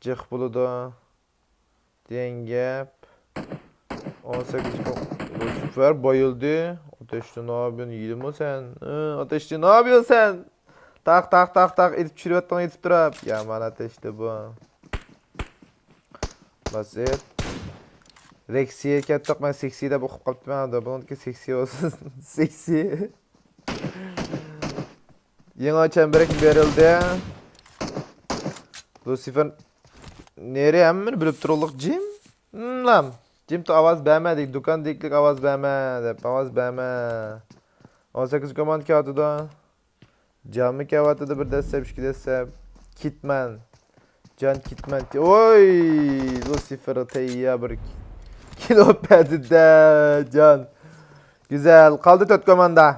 جىق بولىدۇ. دېگەن گەپ. ئون سەككىز كومان. لۇسىفېر بايىلدى. ئاتەشتە نابىيون يېدىمۇ سەن؟ ھە، ئاتەشتە نابىيون سەن؟ تاق، تاق، تاق، تاق، ئېتىپ چۈشۈرۈۋەتتىڭ، ئېتىپ تۇرۇپ. يامان ئاتەشتە بۇ. باسىت. رېكسىيە كەتتۇق، مەن سېكسىي دەپ ئوقۇپ قاپتىمەن. بۇنىڭدىكى سېكسىي بولسۇن. سېكسىي. يېڭى چەمبىرەك بېرىلدى. لۇسىفېر نېرى ھەممىنى بىلىپ تۇرۇڭلۇق جىم. نام. جىم تۇ ئاۋاز بەرمە دېگەن، دۇكان دېگىلىك ئاۋاز بەرمە دەپ، ئاۋاز بەرمە. ئون سەككىز كوماندا كېلىۋاتىدۇ. جانمۇ كېلىۋاتىدۇ، بىر دەسسەپ، ئىككى دەسسەپ. كىتمەن. جان كىتمەن. ۋوي! لۇسىفېر تەييار بىر كىلو بەردى-دە، جان. گۈزەل. قالدى تۆت كوماندا.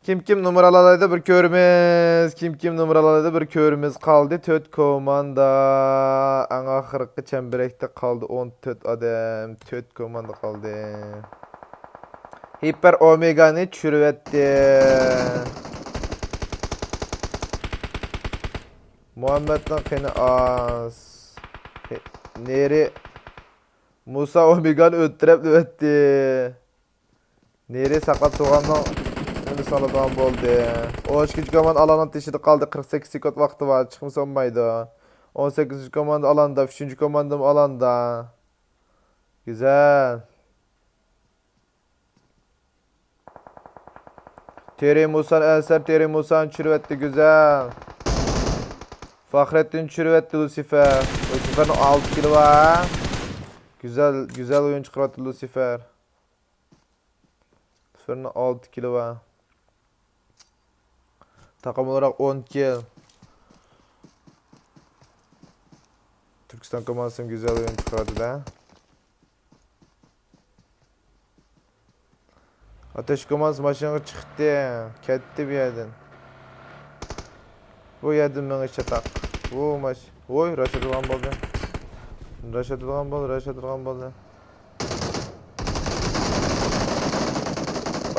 كىم كىم نومۇر ئالالايدۇ، بىر كۆرىمىز. كىم كىم نومۇر ئالالايدۇ، بىر كۆرىمىز. قالدى تۆت كوماندا. ئەڭ ئاخىرقى چەمبىرەكتە قالدى ئون تۆت ئادەم. تۆت كوماندا قالدى. ھىپېر ئومېگانى چۈشۈرۈۋەتتى. مۇھەممەتنىڭ قېنى ئاز. نېرى مۇسا ئومېگانى ئۆلتۈرۈۋەتتى. نېرى ساقلاپ تۇرغاننىڭ نېمىسى ئالىدىغان بولدى. ئون ئىككىنچى كوماندا ئالاننىڭ تېشىدا قالدى. قىرىق سەككىز سېكۇنت ۋاقتى بار. چىقمىسا بولمايدۇ. ئون سەككىزىنچى كوماندا ئالاندا، ئۈچىنچى كوماندىمۇ ئالاندا. گۈزەل. تېرى مۇسان ئەنسەر، تېرى مۇسان چۈشۈرۈۋەتتى، گۈزەل. فەخرەتتىن چۈشۈرۈۋەتتى لۇسىفېر. لۇسىفېرنىڭ ئالتە كىلى بار. گۈزەل، گۈزەل ئويۇن چىقىرىۋاتىدۇ لۇسىفېر. لۇسىفېرنىڭ ئالتە كىلى بار. تاقىم ئولاراق ئون كىل. تۈركىستان كوماندىسىمۇ گۈزەل ئويۇن چىقىرىۋاتىدۇ. ئاتەش كوماندىسى ماشىنىغا چىقتى، كەتتى بۇ يەردىن. بۇ يەردىن مېڭىش چاتاق. بۇ ماش-، ۋوي، راش ئاتىدىغان بولدى. راش ئاتىدىغان بولدى، راش ئاتىدىغان بولدى.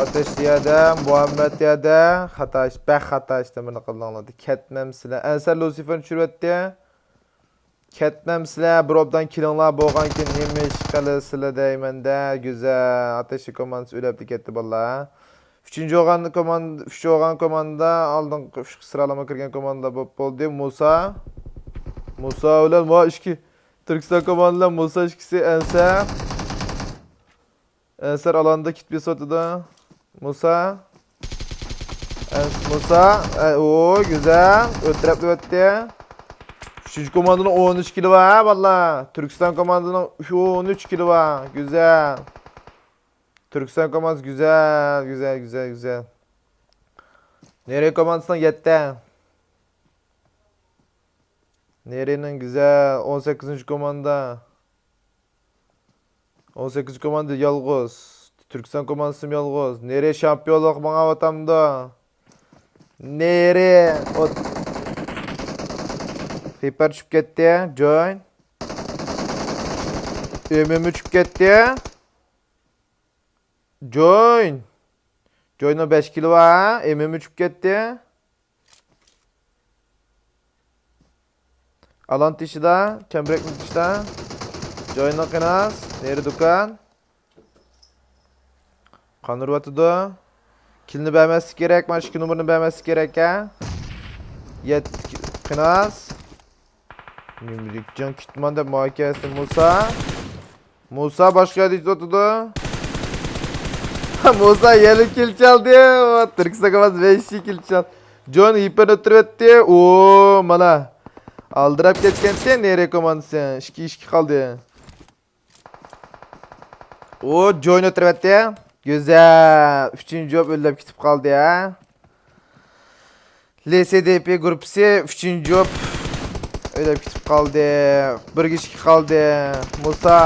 ئاتەش يەردە، مۇھەممەت يەردە. خاتا ئىش، بەك خاتا ئىش، نېمىنى قىلدىڭلار؟ كەتمەمسىلەر. ئەنسەر لۇسىفېرنى چۈشۈرۈۋەتتى. كەتمەمسىلەر، بىر ئوبدان كېلىڭلار، بولغانكىن نېمە ئىش قىلىسىلەر دەيمەن-دە، گۈزەل. ئاتەشلىك كوماندىسى ئۆلۈپلا كەتتى، بالىلار. ئۈچىنچى بولغان كوماندا، ئۈچ بولغان كوماندا، ئالدىنقى ئۈچ سىرالىما كىرگەن كوماندىلار بولۇپ بولدى. مۇسا. مۇسا بىلەن ما ئىككى. تۈركىستان كوماندىلار، مۇسا ئىككىسى، ئەنسەر. ئەنسەر ئالاندا كىت بېسىۋاتىدۇ. مۇسا. ئەنس مۇسا. ئە، ئو، گۈزەل. ئۆتتۈرۈپ ئۆتتى. ئۈچىنچى كوماندىنىڭ ئون ئۈچ كىلى بار، ھە، بالىلار. تۈركىستان كوماندىنىڭ ئون ئۈچ كىلى بار. گۈزەل. تۈركىستان كوماندىسى گۈزەل، گۈزەل، گۈزەل، گۈزەل. نېرى كوماندىسىنىڭ يەتتە. نېرىنىڭ گۈزەل، ئون سەككىزىنچى كوماندا. ئون سەككىزىنچى كوماندا يالغۇز. تۈركىستان كوماندىسىمۇ يالغۇز. نېرى شامپىيونلۇق ماڭاۋاتامدۇ؟ نېرى. ئوت. خىپەر چۈشۈپ كەتتى. جوين. ئېمېم چۈشۈپ كەتتى. جوين. جويننىڭ بەش كىلى بار. ئېمېم چۈشۈپ كەتتى. ئالان تېشىدا، چەمبىرەكنىڭ تېشىدا. جوينىڭ قىناس، نېرى دۇكان. قان ئۇرۇۋاتىدۇ. كىلنى بەرمەسلىك كېرەك، مانا ئىككى نومۇرنى بەرمەسلىك كېرەك، ھە. يەتتە قىناس. نېمىلىك جان كۈتمەن دەپ ماكەسى مۇسا. مۇسا باشقا يەردە يۈزۈۋاتىدۇ. مۇسا يەنە كىل چالدى. تۈركىستان كوماندىسى بەش كىل چالدى. جون ھىپەرنى ئۆتتۈرۈۋەتتى. ئو، مانا. ئالدىراپ كەتكەنتى نېرى كوماندىسى. ئىككى ئىككى قالدى. ئۇ جوين ئۆتتۈرۈۋەتتى. گۈزەل. ئۈچىنچى جوپ ئۆلۈپ كېتىپ قالدى، ھە. لسدپ گۇرۇپپىسى ئۈچىنچى جوپ ئۆلۈپ كېتىپ قالدى. بىرگە ئىككى قالدى. مۇسا.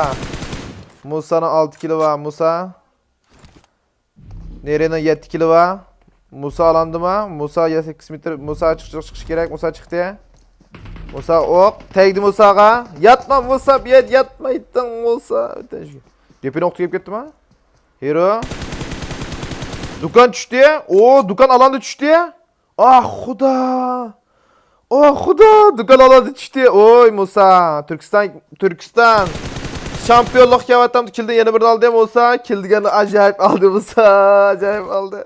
مۇسانىڭ ئالتە كىلى بار. مۇسا. نېرىنىڭ يەتتە كىلى بار. مۇسا ئالاندىما؟ مۇسا يە سەككىز مېتىر. مۇسا چىق، چىق، چىقىش كېرەك. مۇسا چىقتى. مۇسا ئوق. تەگدى مۇساغا. ياتما مۇسا، بۇ يەردە ياتمايتتىڭ مۇسا. دېپىنى ئوقتا كېلىپ كەتتىما؟ ھېرو. دۇكان چۈشتى. ئو، دۇكان ئالاندا چۈشتى. ئاھ، خۇدا. ئوھ، خۇدا، دۇكان ئالاندا چۈشتى. ئوي، مۇسا، تۈركىستان، تۈركىستان شامپىيونلۇق كېلىۋاتامدۇ، كىلدىن يەنە بىرنى ئالدى، مۇسا، كىل دېگەننى ئاجايىپ ئالدى، مۇسا، ئاجايىپ ئالدى.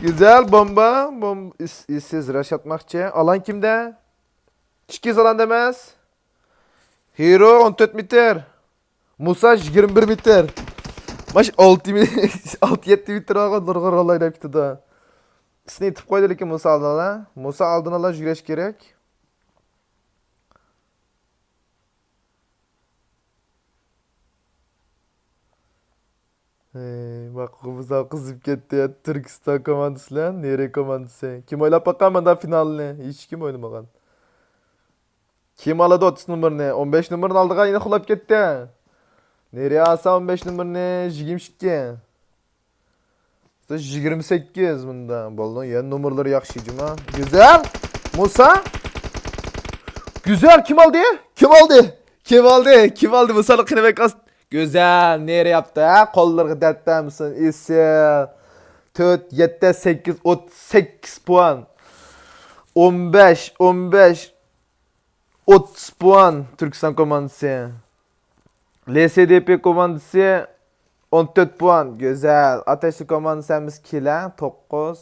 گۈزەل، بومبا، بوم-، ئىس-، ئىسسىز راش ئاتماقچى. ئالان كىمدە؟ ئىككى ئالان ئەمەس. ھېرو ئون تۆت مېتىر. مۇسا يىگىرمە بىر مېتىر. ماش ئالتە مې-، ئالتە يەتتە مېتىر بارغان نۇرغۇن روللار ئويناپ كېتىدۇ. ئىسنى ئېتىپ قويدى، لېكىن مۇسا ئالدىن ئالا. مۇسا ئالدىن ئالا يۈگۈرۈش كېرەك. ھەي، ماقۇل بولسا قىزىپ كەتتى. تۈركىستان كوماندىسى بىلەن نېرى كوماندىسى. كىم ئويلاپ باققان مۇنداق فىنالنى؟ ھېچكىم ئويلىمىغان. كىم ئالىدۇ ئوتتۇز نومۇرنى؟ ئون بەش نومۇرنى ئالىدىغان يەنە قۇلاپ كەتتى. نېرى ئالسا ئون بەش نومۇرنى؟ يىگىرمە ئىككى. يىگىرمە سەككىز مۇندا. بولدى. يەنە نومۇرلىرى ياخشى جۇما. گۈزەل. مۇسا. گۈزەل، كىم ئالدى؟ كىم ئالدى؟ كىم ئالدى؟ كىم ئالدى؟ مۇسانىڭ قېنى بەك ئاز. گۈزەل، نېرى ياپتى، ھە؟ قوللىرىغا دەرد بەرمىسۇن. ئېسىل. تۆت، يەتتە، سەككىز، ئوتتۇز سەككىز پوان. ئون بەش، ئون بەش. ئوتتۇز پوان تۈركىستان كوماندىسى. لسدپ كوماندىسى ئون تۆت پوان. گۈزەل. ئاتەشلىك كوماندىسى ھەممىسى كىلە، توققۇز،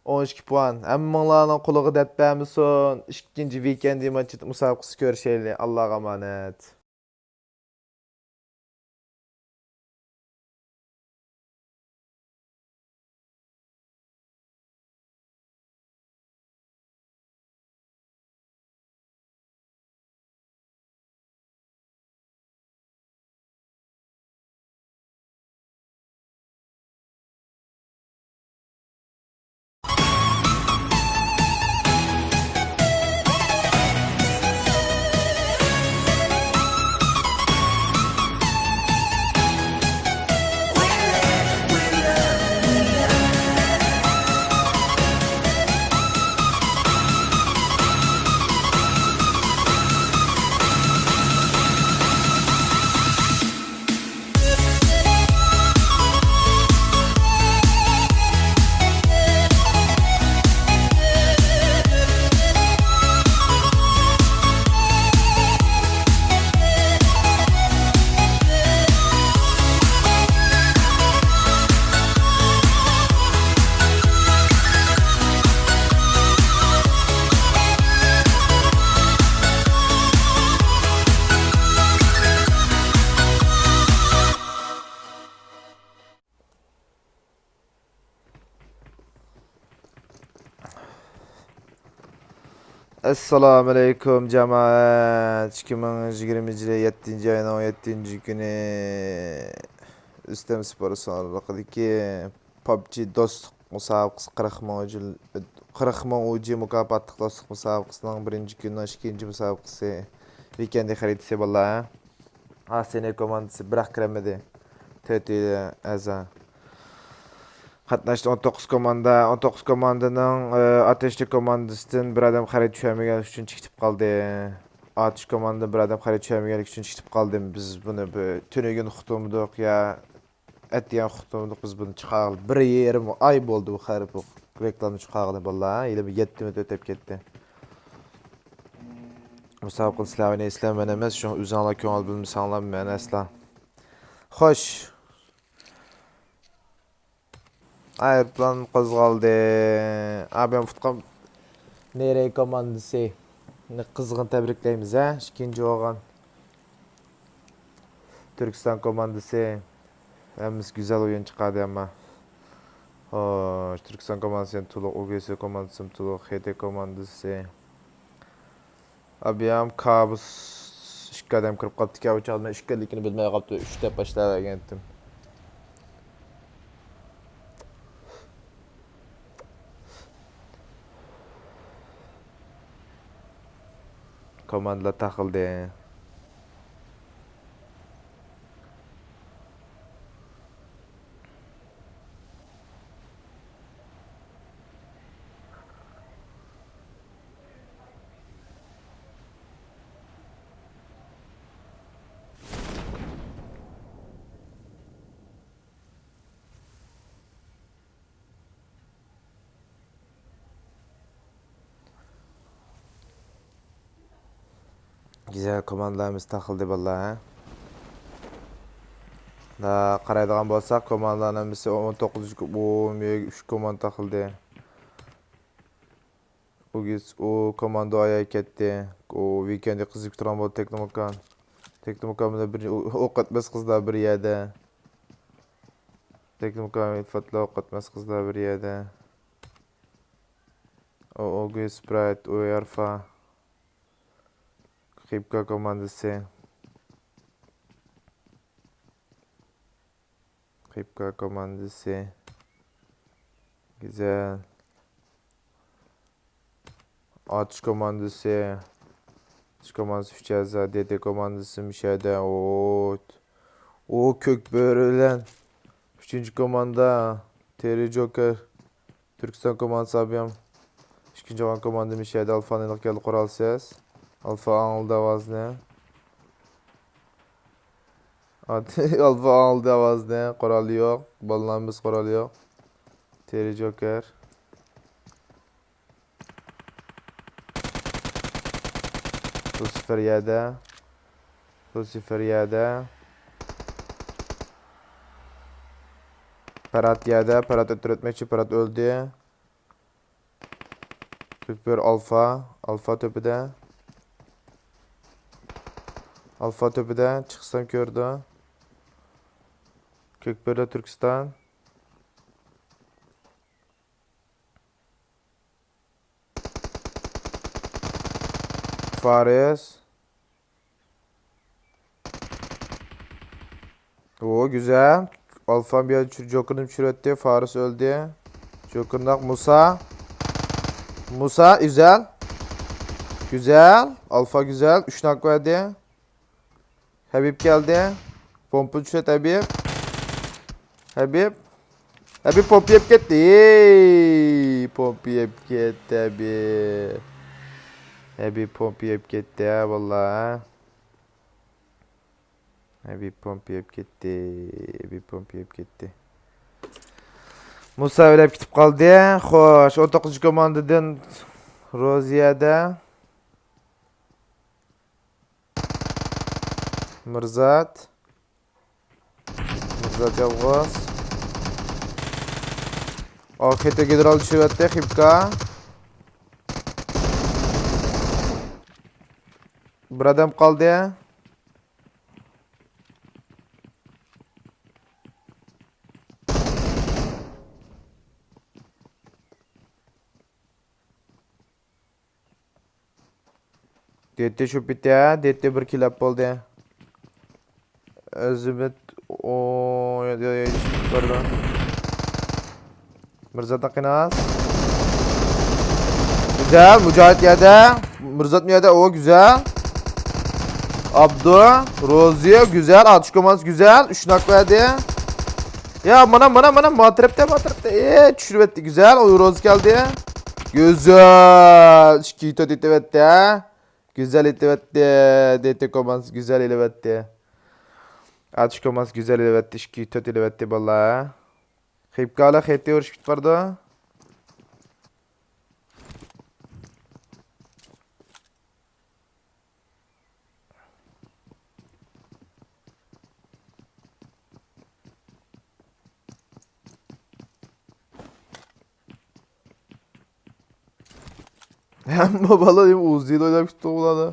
ئون ئىككى پوان. ھەممىڭلارنىڭ قولىغا دەرد بەرمىسۇن. ئىككىنچى ۋىكېند ماتچى مۇسابىقىسى كۆرۈشەيلى. ئاللاغا ئامانەت. ئەسسالامۇئەلەيكۇم جامائەت! ئىككى مىڭ يىگىرمىنچى يىلى يەتتىنچى ئاينىڭ يەتتىنچى كۈنى ئۆستەڭ سپورت سالونلۇقىدىكى پابجى دوستلۇق مۇسابىقىسى، قىرىق مىڭ ئۇجى، قىرىق مىڭ ئۇجى مۇكاپاتلىق دوستلۇق مۇسابىقىسىنىڭ بىرىنچى كۈنىنىڭ ئىككىنچى مۇسابىقىسى، ۋىكېندى خەرىتىسى باللا. ئاسىيانى كوماندىسى بىراق كىرەلمىدى. تۆت ئەزا. قاتناشتى ئون توققۇز كوماندا. ئون توققۇز كوماندىنىڭ، ئى، ئاتەشلىك كوماندىسىدىن بىر ئادەم خەرىتە چۈشۈرمىگەنلىكى ئۈچۈن چېكىتىپ قالدى. ئاتۇش كوماندىدىن بىر ئادەم خەرىتە چۈشۈرمىگەنلىكى ئۈچۈن چېكىتىپ قالدى. بىز بۇنى بىر تۈنۈگۈن ئۇقتۇرمىدۇق يا ئەتىگەن ئۇقتۇرمىدۇق. بىز بۇنى چىقارغىلى بىر يېرىم ئاي بولدى بۇ خەرىتە، بۇ رېكلاما چىقارغىلى باللا. ھېلى بىر يەتتە مىنۇت ئۆتۈپ كەتتى. مۇسابىقىنى سىلەر ئوينايسىلەر، مەن ئەمەس. شۇڭا ئۆزۈڭلار كۆڭۈل بۆلمىسەڭلار مەن ئەسلا. خوش. ئايروپىلان قوزغالدى. ئابىيام پۇتقا نېرەي كوماندىسى. قىزغىن تەبرىكلەيمىز، ھە؟ ئىككىنچى بولغان تۈركىستان كوماندىسى. ھەممىسى گۈزەل ئويۇن چىقاردى، ئەمما. خوش، تۈركىستان كوماندىسى تولۇق، ئۇگېسى كوماندىسىمۇ تولۇق، خېتەي كوماندىسى. ئابىيام كابۇس ئىككى ئادەم كىرىپ قاپتىكەن، ئۇ چاغدا مەن ئىكەنلىكىنى بىلمەي قاپتۇ، ئۈچ دەپ باشلاۋەرگەنتىم. كوماندىلار تاقىلدى. گۈزەل، كوماندىلار ھەممىسى تاقىلدى بالىلار، ھە؟ دا قارايدىغان بولساق، كوماندىلارنىڭ ھەممىسى ئون توققۇزىنچى، ئون ئۈچ كوماندا تاقىلدى. ئۇ گېز-، ئۇ كوماندا ئاياي كەتتى. ئۇ ۋىكېندى قىزىپ تۇرغان بولدى تېكنوموكان. تېكنوموكان بىلەن بىر ئوق ئەتمەس قىزلار بىر يەردە. تېكنوموكان ئىلتىپاتلار ئوق ئەتمەس قىزلار بىر يەردە. ئۇ، ئۇ گېز سپرايت، ئۇ يارفا. خىبكا كوماندىسى. خىبكا كوماندىسى. گۈزەل. ئاتۇش كوماندىسى. ئاتۇش كوماندىسى ئۈچ ئەزا. دې دې كوماندىسى مۇشەدە. ئوت. ئۇ كۆك بۆرە بىلەن ئۈچىنچى كوماندا. تېررى جوكېر. تۈركىستان كوماندىسى ئابىيام. ئىككىنچى بولغان كوماندا مىشەدە ئالفانى ئېنىق كەلدى قورالسىز. ئالفا ئاڭلىدى ئاۋازنى. ئالفا ئاڭلىدى ئاۋازنى. قورالى يوق. بالىلارمىز قورالى يوق. تېررى جوكېر. لۇسىفېر يەردە. لۇسىفېر يەردە. پەرھات يەردە. پەرھات ئۆتتۈرۈۋەتمەكچى. پەرھات ئۆلدى. سۇپېر ئالفا. ئالفا تۆپىدە. ئالفا تۆپىدە. چىقسام كۆرىدۇ. كۆكبۆرە تۈركىستان. فارس. ئۇ، گۈزەل. ئالفا بۇ يەردە چۈ-، جوكېرنى چۈشۈرۈۋەتتى. فارس ئۆلدى. جوكېرناق مۇسا. مۇسا، گۈزەل. گۈزەل. ئالفا گۈزەل. ئۈچ ناك بەردى. ھەبىب كەلدى. پومپا چۈشۈرۈۋەت، ھەبىب. ھەبىب. ھەبىب پومپا يەپ كەتتى. ھېي، پومپا يەپ كەتتى، ھەبىب. ھەبىب پومپا يەپ كەتتى، ھە، باللا. ھەبىب پومپا يەپ كەتتى. ھەبىب پومپا يەپ كەتتى. مۇسا ئۆلۈپ كېتىپ قالدى. خوش، ئون توققۇزىنچى كوماندىدىن روزىيەدە. مىرزات. مىرزات يالغۇز. ئاخىرى گېنېرال چۈشۈۋەتتى، خىبكا. بىر ئادەم قالدى. دېتى شۇ پېتى، ھە؟ دېتى بىر كىل ئاپ بولدى. ئەزىمەت، ئو، يا، يا، يا، يېتىشىپ بارىدۇ. مىرزات ئاقىناز. گۈزەل، مۇجاھىد يەردە. مىرزات يەردە، ئو، گۈزەل. ئابدۇ، روزى، گۈزەل. ئاتۇش كوماندىسى گۈزەل. ئۈچ ناك بەردى. يا، مانا، مانا، مانا، ما تەرەپتە، ما تەرەپتە. ئېي، چۈشۈرۈۋەتتى. گۈزەل، ئۇ روزى كەلدى. گۈزەل. ئىككى، تۆت ئېتىۋەتتى، ھە؟ گۈزەل ئېتىۋەتتى. دېتى كوماندىسى گۈزەل ئېلىۋەتتى. ئاتۇش كوماندىسى گۈزەل ئېلىۋەتتى. ئىككى، تۆت ئېلىۋەتتى، باللا. خېيىپكالار خېتى ئۇرۇشۇپ كېتىپ بارىدۇ. ھەممە بالا ئۇزىدا ئويناپ كېتىپتۇ بۇلاردا.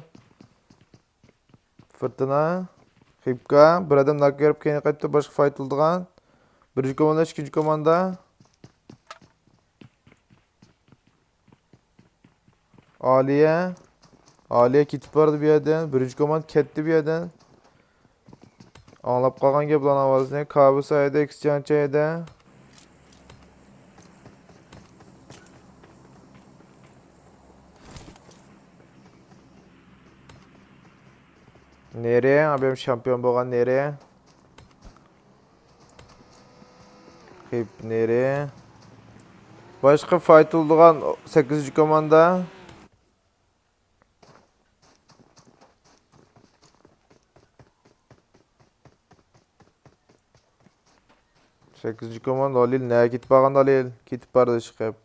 فىرتىنا، خېيىپكا، بىر ئادەم ناك بېرىپ كېيىن قايتتى، باشقا فايت بولىدىغان. بىرىنچى كوماندا، ئىككىنچى كوماندا. ئالىيە. ئالىيە كېتىپ باردى بۇ يەردىن. بىرىنچى كوماندا كەتتى بۇ يەردىن. ئاڭلاپ قالغان گەپلەرنىڭ ئاۋازىنى. كابۇسا يەردە، ئېكسچېنج يەردە. نېرى، ئابىم شامپىيون بولغان نېرى. خېيىپ نېرى. باشقا فايت بولىدىغان سەككىزىنچى كوماندا. سەككىزىنچى كوماندا، ھالىل نەگە كېتىپ بارغان ھالىل؟ كېتىپ باردى چىقىپ.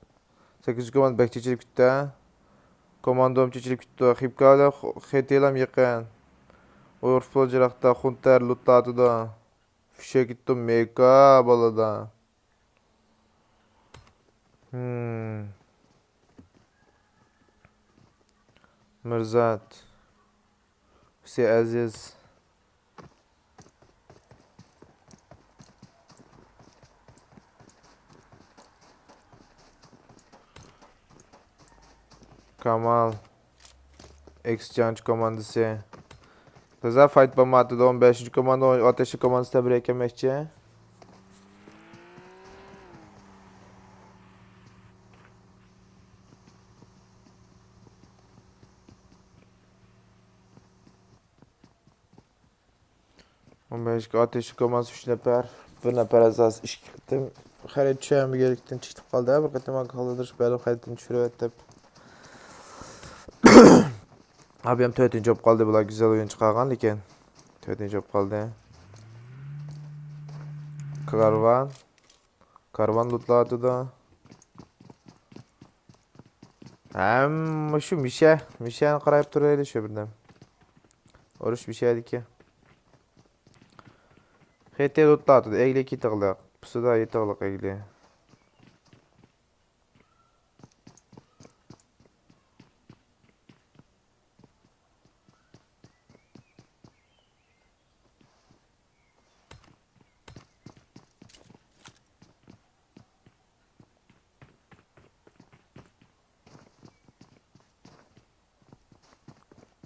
سەككىزىنچى كوماندا بەك چېچىلىپ كېتتى. كوماندوم چېچىلىپ كېتىپتۇ. خېيىپكالار خېتىلام يېقىن. ئۇيغۇر پۇتبول جىراقتا خۇنتەر لۇتتا ئاتىدۇ. فىشەر كېتىپتۇ مېكا بالىدا. ھىم. مىرزات. ھۈسەي ئەزىز. كامال. ئېكسچېنج كوماندىسى. تازا فايت بولمايۋاتىدۇ. ئون بەشىنچى كوماندا، ئون، ئاتەشلىك كوماندىسى تەبرىك ئەكەلمەكچى. ئون بەشكە ئاتەشلىك كوماندىسى ئۈچ نەپەر، بىر نەپەر ئاساسىي ئىككى قېتىم خەرىدە چۈشۈرمىگەنلىكتىن چىقىپ قالدى. بىر قېتىم ئاكا قالدۇرۇش بەلگىلىپ خەرىدىن چۈشۈرۈۋەت دەپ. ئابىيام تۆتىنچى بولۇپ قالدى. بۇلار گۈزەل ئويۇن چىقارغان لېكىن. تۆتىنچى بولۇپ قالدى. كارۋان. كارۋان لوتلاۋاتىدۇ. ھەم شۇ مىشە. مىشەنى قاراپ تۇرايلى شۇ بىردەم. ئۇرۇش مىشەدىكى. خېتى لوتلاۋاتىدۇ. ئەگلى كېتىغلىق. پۇسىدا يېتىغلىق ئەگلى.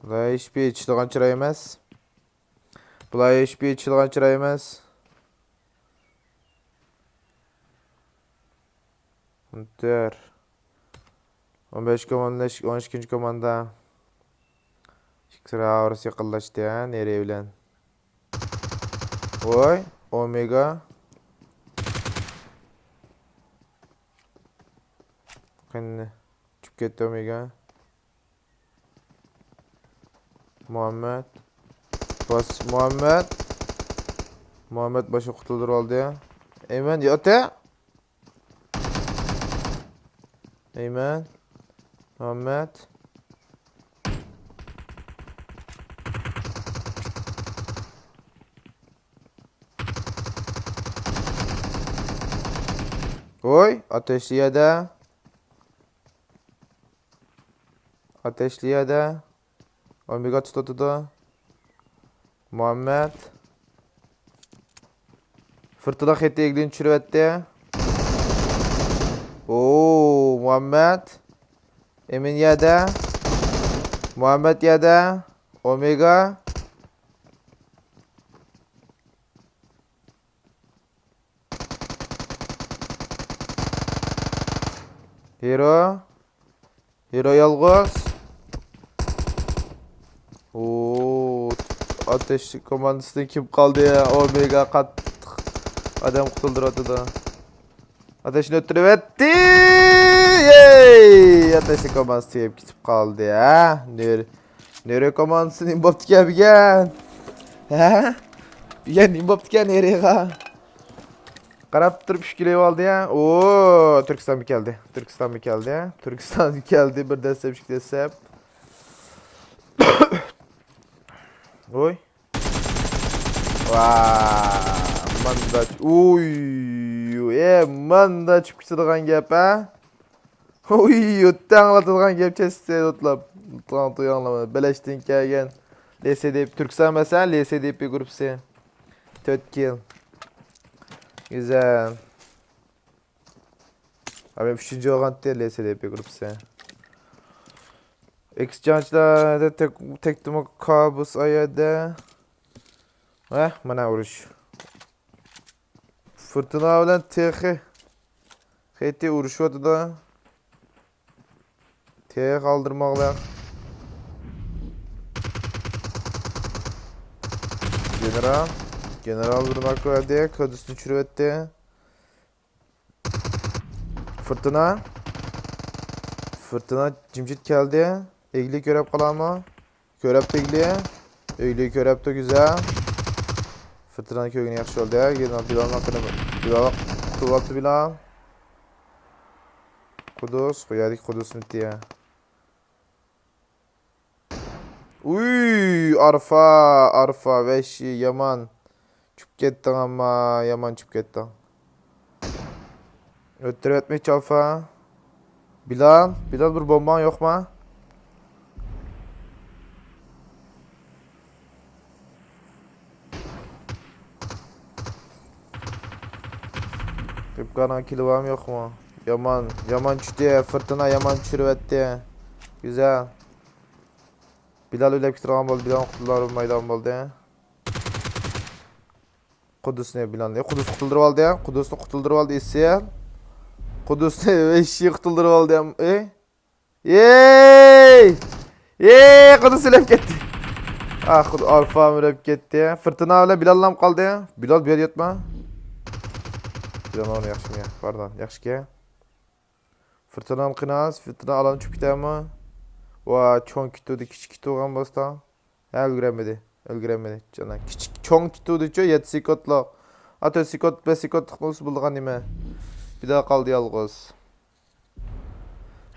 بۇلار ھېچبىر ئېچىشىدىغان چىراي ئەمەس. بۇلار ھېچبىر ئېچىشىدىغان چىراي ئەمەس. ھونتېر. ئون بەش كوماندا، ئون ئىككىنچى كوماندا. ئىككىسى راۋۇرۇس يېقىنلاشتى، ھە، نېرى بىلەن. ۋاي، ئومېگا. قېنى، چۈشۈپ كەتتى ئومېگا. مۇھەممەد. باس، مۇھەممەد. مۇھەممەد باشقا قۇتۇلدۇرۇۋالدى. ئەيمەن، ياتە. ئەيمەن. مۇھەممەد. ۋوي، ئاتەشلى يەردە. ئاتەشلى يەردە. ئومېگا تۇتۇۋاتىدۇ. مۇھەممەد. فىرتىلا خېتى ئېگلىنى چۈشۈرۈۋەتتى. ئوو، مۇھەممەد. ئەمىن يەردە. مۇھەممەت يەردە. ئومېگا. ھېرو. ھېرو يالغۇز. ئوو، ئاتەشلىك كوماندىسىدىن كىم قالدى؟ ئومېگا قاتتىق ئادەم قۇتۇلدۇرۇۋاتىدۇ. ئاتەشنى ئۆتتۈرۈۋەتتى. يەي! ئاتەشلىك كوماندىسى تېگىپ كېتىپ قالدى، ھە؟ نېرى، نېرى كوماندىسى نېمە بوپتىكەن بۈگۈن؟ ھە؟ بۈگۈن نېمە بوپتىكەن نېرىغا؟ قاراپ تۇرۇپ ئىككىلەپ ئالدى يا. ئوو، تۈركىستانمۇ كەلدى. تۈركىستانمۇ كەلدى. تۈركىستانمۇ كەلدى. بىر دەسسەپ، ئىككى دەسسەپ. ۋوي. ۋا. ماندا چ-، ئۇي. ئە، ماندا چۈشۈپ كېتىدىغان گەپ، ھە؟ ئۇي، ئۆتتە ئاڭلىتىدىغان گەپ چەستى ئوتلاپ. ئوتلاڭ توي ئاڭلىما. بەلەشتىن كەلگەن. لېسېدېپ، تۈركىستان ئەمەس، ھە؟ لېسېدېپى گۇرۇپپىسى. تۆت كىل. گۈزەل. ھە، مەن ئۈچىنچى بولغانتى، لېسېدېپى گۇرۇپپىسى. ئېكسچېنجدا تەك-، تەكتىمۇ كابۇس ئايەدە. ھە، مانا ئۇرۇش. فۇرتۇنا بىلەن تېخى. خېتى ئۇرۇشۇۋاتىدۇ. تېخى ئالدىرماغلىق. گېنېرال. گېنېرال بىر ناك بەردى. كادۇسنى چۈشۈرۈۋەتتى. فۇرتۇنا. فۇرتۇنا جىمجىت كەلدى. ئېگلى كۆرۈپ قالامۇ؟ كۆرۈپتۇ ئېگلى. ئېگلى كۆرۈپتۇ، گۈزەل. فۇرتۇنانى كۆرگىنى ياخشى بولدى. يەنە بىلالنىڭ قېنى، بىلال قۇتۇلۇۋاپتۇ بىلال. قۇدۇس، قۇيادىكى قۇدۇسنى تىيە. ئۇي، ئارفا، ئارفا، ۋەھشىي، يامان. چۈشۈپ كەتتىڭ ئەمما، يامان چۈشۈپ كەتتىڭ. ئۆتتۈرۈۋەتمەكچى ئارفا. بىلال، بىلال، بىر بومباڭ يوقما؟ قېپقارنىڭ كىلى بارمۇ يوقمۇ؟ يامان، يامان چۈشتى. فۇرتۇنا يامان چۈشۈرۈۋەتتى. گۈزەل. بىلال ئۆلۈپ كېتىدىغان بولدى. بىلالنى قۇتۇلدۇرالمايدىغان بولدى. قۇدۇسنى بىلالنى، قۇدۇس قۇتۇلدۇرۇۋالدى. قۇدۇسنى قۇتۇلدۇرۇۋالدى ئېسىل. قۇدۇسنى ۋەھشىي قۇتۇلدۇرۇۋالدى. ئەي! ئەي! ئەي! قۇدۇس ئۆلۈپ كەتتى. ئاھ، قۇد-، ئارفا ئۆلۈپ كەتتى. فۇرتۇنا بىلەن بىلاللام قالدى. بىلال بۇ يەردە ياتما. بىلال ئورنى ياخشىمۇ؟ پاردون، ياخشىكەن. فۇرتۇنانىڭ قېنى ئاز، فۇرتۇنا ئالان چۈشۈپ كېتەرمۇ؟ ۋا، چوڭ كېتىۋىدى، كىچىك كېتىۋالغان بولسا. ھە، ئۈلگۈرەلمىدى، ئۈلگۈرەلمىدى. جانا، كىچىك، چوڭ كېتىۋىدىچۇ، يەتتە سېكۇنتلۇق. ئا، تۆت سېكۇنت، بەش سېكۇنتلۇق بولسا بولىدىغان نېمە. بىدار قالدى يالغۇز.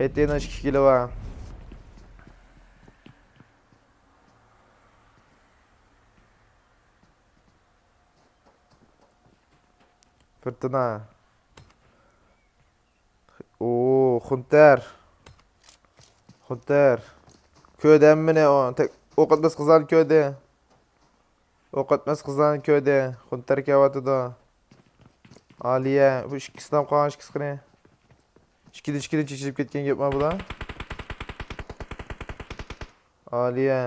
خېتىنىڭ ئىككى كىلى بار. فۇرتۇنا. ئوو، خۇنتەر. خۇنتەر. كۆردى ھەممىنى ئۇ. تەك-، ئوق ئەتمەس قىزلارنى كۆردى. ئوق ئەتمەس قىزلارنى كۆردى. خۇنتەر كېلىۋاتىدۇ. ئالىيە. بۇ ئىككىسىدىن قالغان ئىككىسى قېنى؟ ئىككىدىن ئىككىدىن چېچىلىپ كەتكەن گەپما بۇلار. ئالىيە.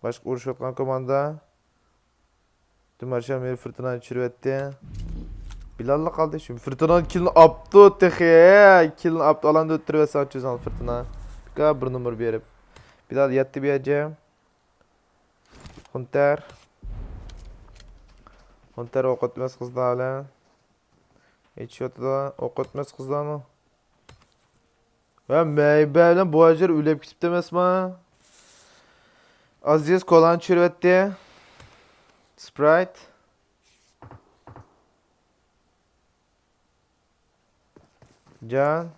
باشقا ئۇرۇشۇۋاتقان كوماندا. دىمارشال مېنى فۇرتۇنانى چۈشۈرۈۋەتتى. بىلاللا قالدى شۇ. فۇرتۇنا كىلنى ئاپتۇ تېخى. كىلنى ئاپتۇ. ئالاندا ئۆتتۈرۈۋەتسەڭ چۈزەڭ فۇرتۇنا. بىكار بىر نومۇر بېرىپ. بىلال يەتتە بىيەجە. خۇنتەر. خۇنتەر ئوق ئەتمەس قىزلار بىلەن. ئېچىۋاتىدۇ. ئوق ئەتمەس قىزلارمۇ. ۋە مەيبە بىلەن بۇ ھاجىر ئۆلۈپ كېتىپتۇ ئەمەسما؟ ئازىز كولانى چۈشۈرۈۋەتتى. سپرايت. جان.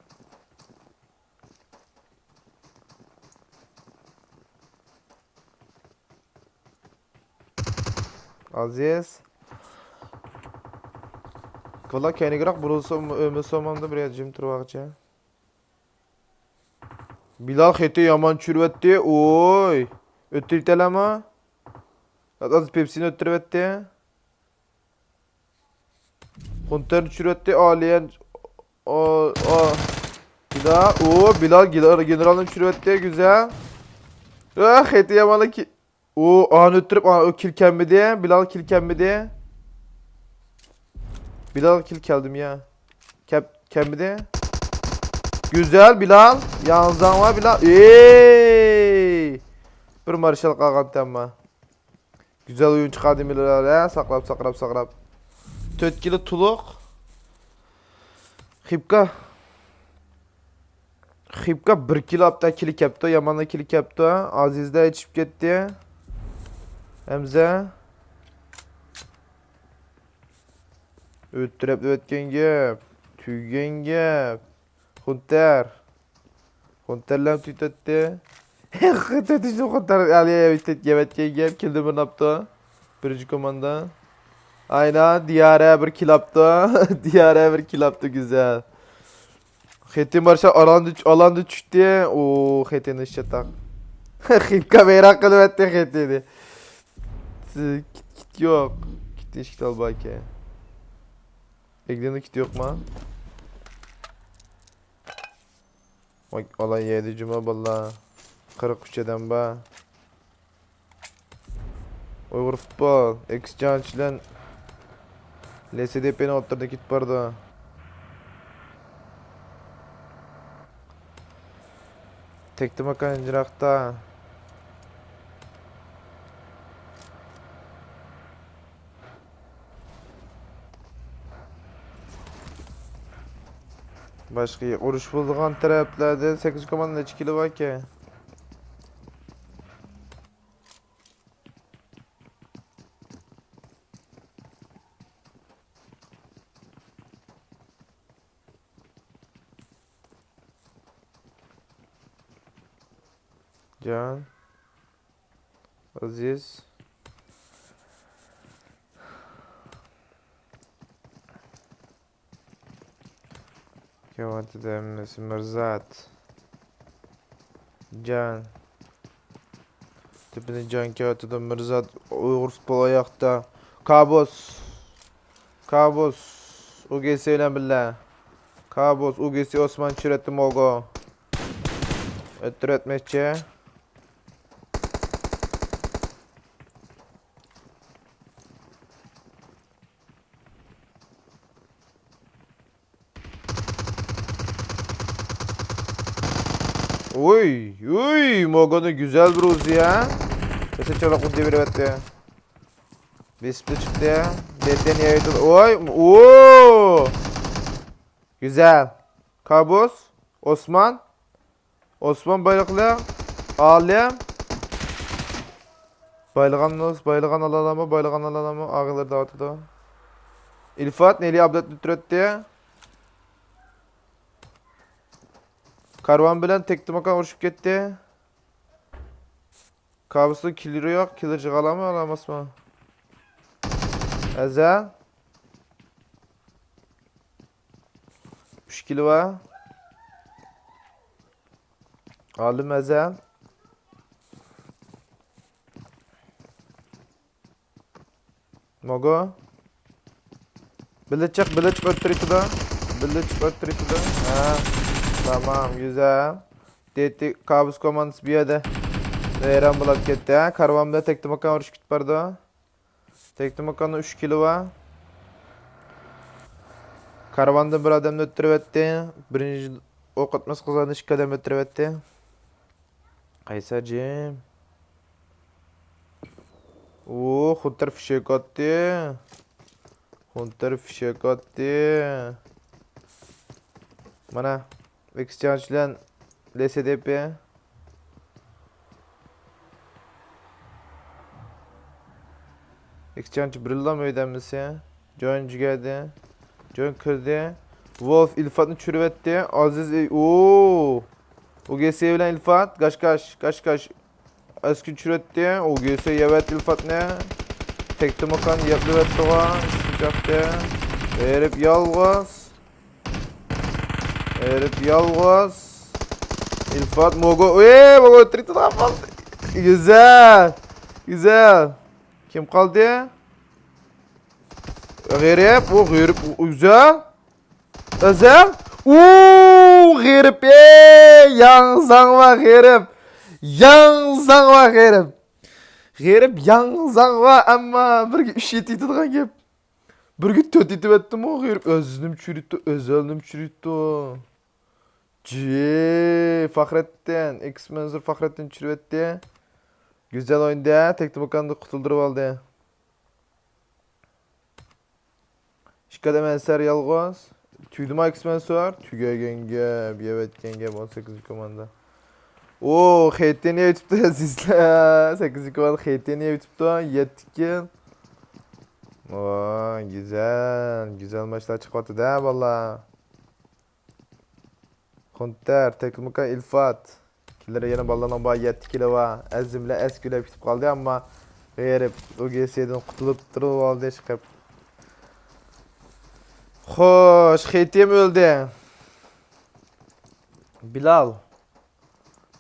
ئازىز. كولا كەينىگىراق بۇرۇلسا، ئۆمە سومامدا بىر يەردە جىم تۇرۇۋاقچە. بىلال خېتى يامان چۈشۈرۈۋەتتى. ئوي. ئۆتتۈرۈۋېتەلەمۇ؟ ئازىز پېپسىنى ئۆتتۈرۈۋەتتى. خۇنتەرنى چۈشۈرۈۋەتتى. ئالىيەن. ئو، ئو. بىلال، ئۇ، بىلال گېنېرالنى چۈشۈرۈۋەتتى، گۈزەل. ئا، خېتى يامانلا كى-، ئۇ، ئانى ئۆتتۈرۈپ، ئا، ئۇ كىل كەلمىدى، بىلال كىل كەلمىدى. بىلال كىل كەلدىم يا. كەپ-، كەلمىدى. گۈزەل، بىلال. ياڭزاڭ ۋە بىلال. ئېي! بىر مارشال قالغان تەمما. گۈزەل ئويۇن چىقاردى مىللەر، ھە، ساقلاپ، ساقلاپ، ساقلاپ. تۆت كىلو تولۇق. خىپكا. خىپكا بىر كىلو ئاپتا كىلى كەپتۇ، يامانلا كىلى كەپتۇ. ئازىزدا يېتىشىپ كەتتى. ھەمزە. ئۆتتۈرۈپ ئۆتكەن گەپ. تۈگىگەن گەپ. خۇنتەر. خۇنتەرلەم تۈتەتتى. تۈتۈشنى خۇنتەر ئەلىيەۋىچ يەۋەتكەن گەپ. كىلدىمىرناپتۇ. بىرىنچى كوماندا. ئاينا، دىيارە بىر كىلاپتۇ. دىيارە بىر كىلاپتۇ، گۈزەل. خېتى مارشال ئالاندا، ئالاندا چۈشتى. ئۇ، خېتىنى ئىشلەتتۇق. خېتكا ۋەيران قىلىۋەتتى خېتىنى. كىت، كىت يوق. كىتنى ئىشىك ئالما ئىكەن. ئېگدىندا كىت يوقما؟ ۋاي، ئالا يەيدۇ جۇما باللا. قىرىق ئۈچ ئادەم بار. ئۇيغۇر فۇتبول، ئېكسچېنج بىلەن لېسىدېپىنىڭ ئوتتۇرىدا كېتىپ بارىدۇ. تەكتىماكان يىراقتا. باشقا ئۇرۇش بولىدىغان تەرەپلەردە سەككىز كوماندا نەچچە كىلو باركەن؟ جان. ئەزىز. كېلىۋاتىدۇ ھەممىسى. مىرزات. جان. تېپىدىن جان كېلىۋاتىدۇ. مىرزات ئۇيغۇر فۇتبول ئاياقتا. كابۇس. كابۇس. ئۇگېسى بىلەن بىللە. كابۇس، ئۇگېسى، ئوسمان چۈشۈرەتتى موگو. ئۆتتۈرۈۋەتمەكچى. ئۇي، ئۇي، موگونى گۈزەل بىر ئۇزى يا. كېسە چالاق ئۇددى بېرىۋەتتى. بېسىپلا چىقتى. بېتىنى يايدۇ. ئوي، ئۇ. گۈزەل. كابۇس، ئوسمان. ئوسمان بايلىقلىق، ئالىم. بايلىغان، بايلىغان ئالالامۇ، بايلىغان ئالالامۇ، ئاغىلار دەۋاتىدۇ. ئىلفات، نېلى ئابلەتنى تۈرەتتى. كارۋان بىلەن تەكتىماكان ئۇرۇشۇپ كەتتى. كابۇسنىڭ كىللېرى يوق، كىللېر جىغالامۇ، ئالاماسمۇ؟ ئەزەل. ئۈچ كىلو بار. ئالىم ئەزەل. موگو. بىلىچىق، بىلىچىق ئۆتتۈرۈۋېتىدۇ. بىلىچىق ئۆتتۈرۈۋېتىدۇ. ھە. تامام، گۈزەل. دېتى كابۇس كوماندىسى بۇ يەردە ۋەيران بولاپ كەتتى. ھە، كارۋان بىلەن تەكتىماكان ئۇرۇشۇپ كېتىپ بارىدۇ. تەكتىماكاندا ئۈچ كىلو بار. كارۋاندىن بىر ئادەمنى ئۆتتۈرۈۋەتتى. بىرىنچى ئوق ئاتماس قىزغاندا ئىككى ئادەم ئۆتتۈرۈۋەتتى. قەيسەر جىم. ئۇ، خۇنتەر فىشەك ئاتتى. خۇنتەر فىشەك ئاتتى. مانا، ئېكسچېنج بىلەن لېسىدىپى. ئېكسچېنج بىرلا مەيدانمىسى. جوين جىگەردى. جوين كىردى. ۋولف ئىلفاتنى چۈشۈرۈۋەتتى. ئازىز ئى-، ئۇ. ئۇگېسى بىلەن ئىلفات. گاش گاش، گاش گاش. ئەسكى چۈشۈرەتتى. ئۇگېسى يەۋەتتى ئىلفاتنى. تەكتىماكان يەپلىۋەتتىغۇ. چاقتى. ھېرىپ يالغۇز. ھېرىپ يالغۇز. ئىلفات موگو. ئېي، موگو ئۆتتۈرۈپتۇ، تاپالدى. گۈزەل. گۈزەل. كىم قالدى؟ غېرىب. ئۇ غېرىب. ئۇ، گۈزەل. ئەزەل. ئۇ، غېرىب، ئەي، ياڭزاڭ ۋە غېرىب. ياڭزاڭ ۋە غېرىب. غېرىب، ياڭزاڭ ۋە ئەمما بىرگە ئۈچ يېتىدىغان گەپ. بىرگە تۆت يېتىۋەتتىمۇ غېرىب. ئۆزىنىمۇ چۈشۈرۈپتۇ، ئۆزەلنىمۇ چۈشۈرۈپتۇ. جى، فەخرەتتىن، ئېكس مەنزۇر فەخرەتتىن چۈشۈرۈۋەتتى. گۈزەل ئوينىدى، تەكتىمۇكاننى قۇتۇلدۇرۇۋالدى. ئىككى ئادەم ئەنسەر يالغۇز. تۈگىدىما ئېكس مەنزۇر؟ تۈگەگەن گەپ، يەۋەتكەن گەپ، ئون سەككىزىنچى كوماندا. ئو، خېتىنى ئېتىپتۇ ئەزىزلەر. سەككىزىنچى كوماندا خېتىنى ئېتىپتۇ. يەتتە كىل. ۋاي، گۈزەل، گۈزەل ماچلار چىقىۋاتىدۇ-دە، بالىلار. خۇنتەر، تەكلىماكان، ئىلفات. كىللىرى يەنە بالىلارنىڭ بار، يەتتە كىلى بار. ئەزىم بىلەن ئەسكۈلەپ كېتىپ قالدى، ئەمما غېرىب ئۇ گېسىدىن قۇتۇلۇپ تۇرۇۋالدى، چىقىپ. خوش، خېتىم ئۆلدى. بىلال.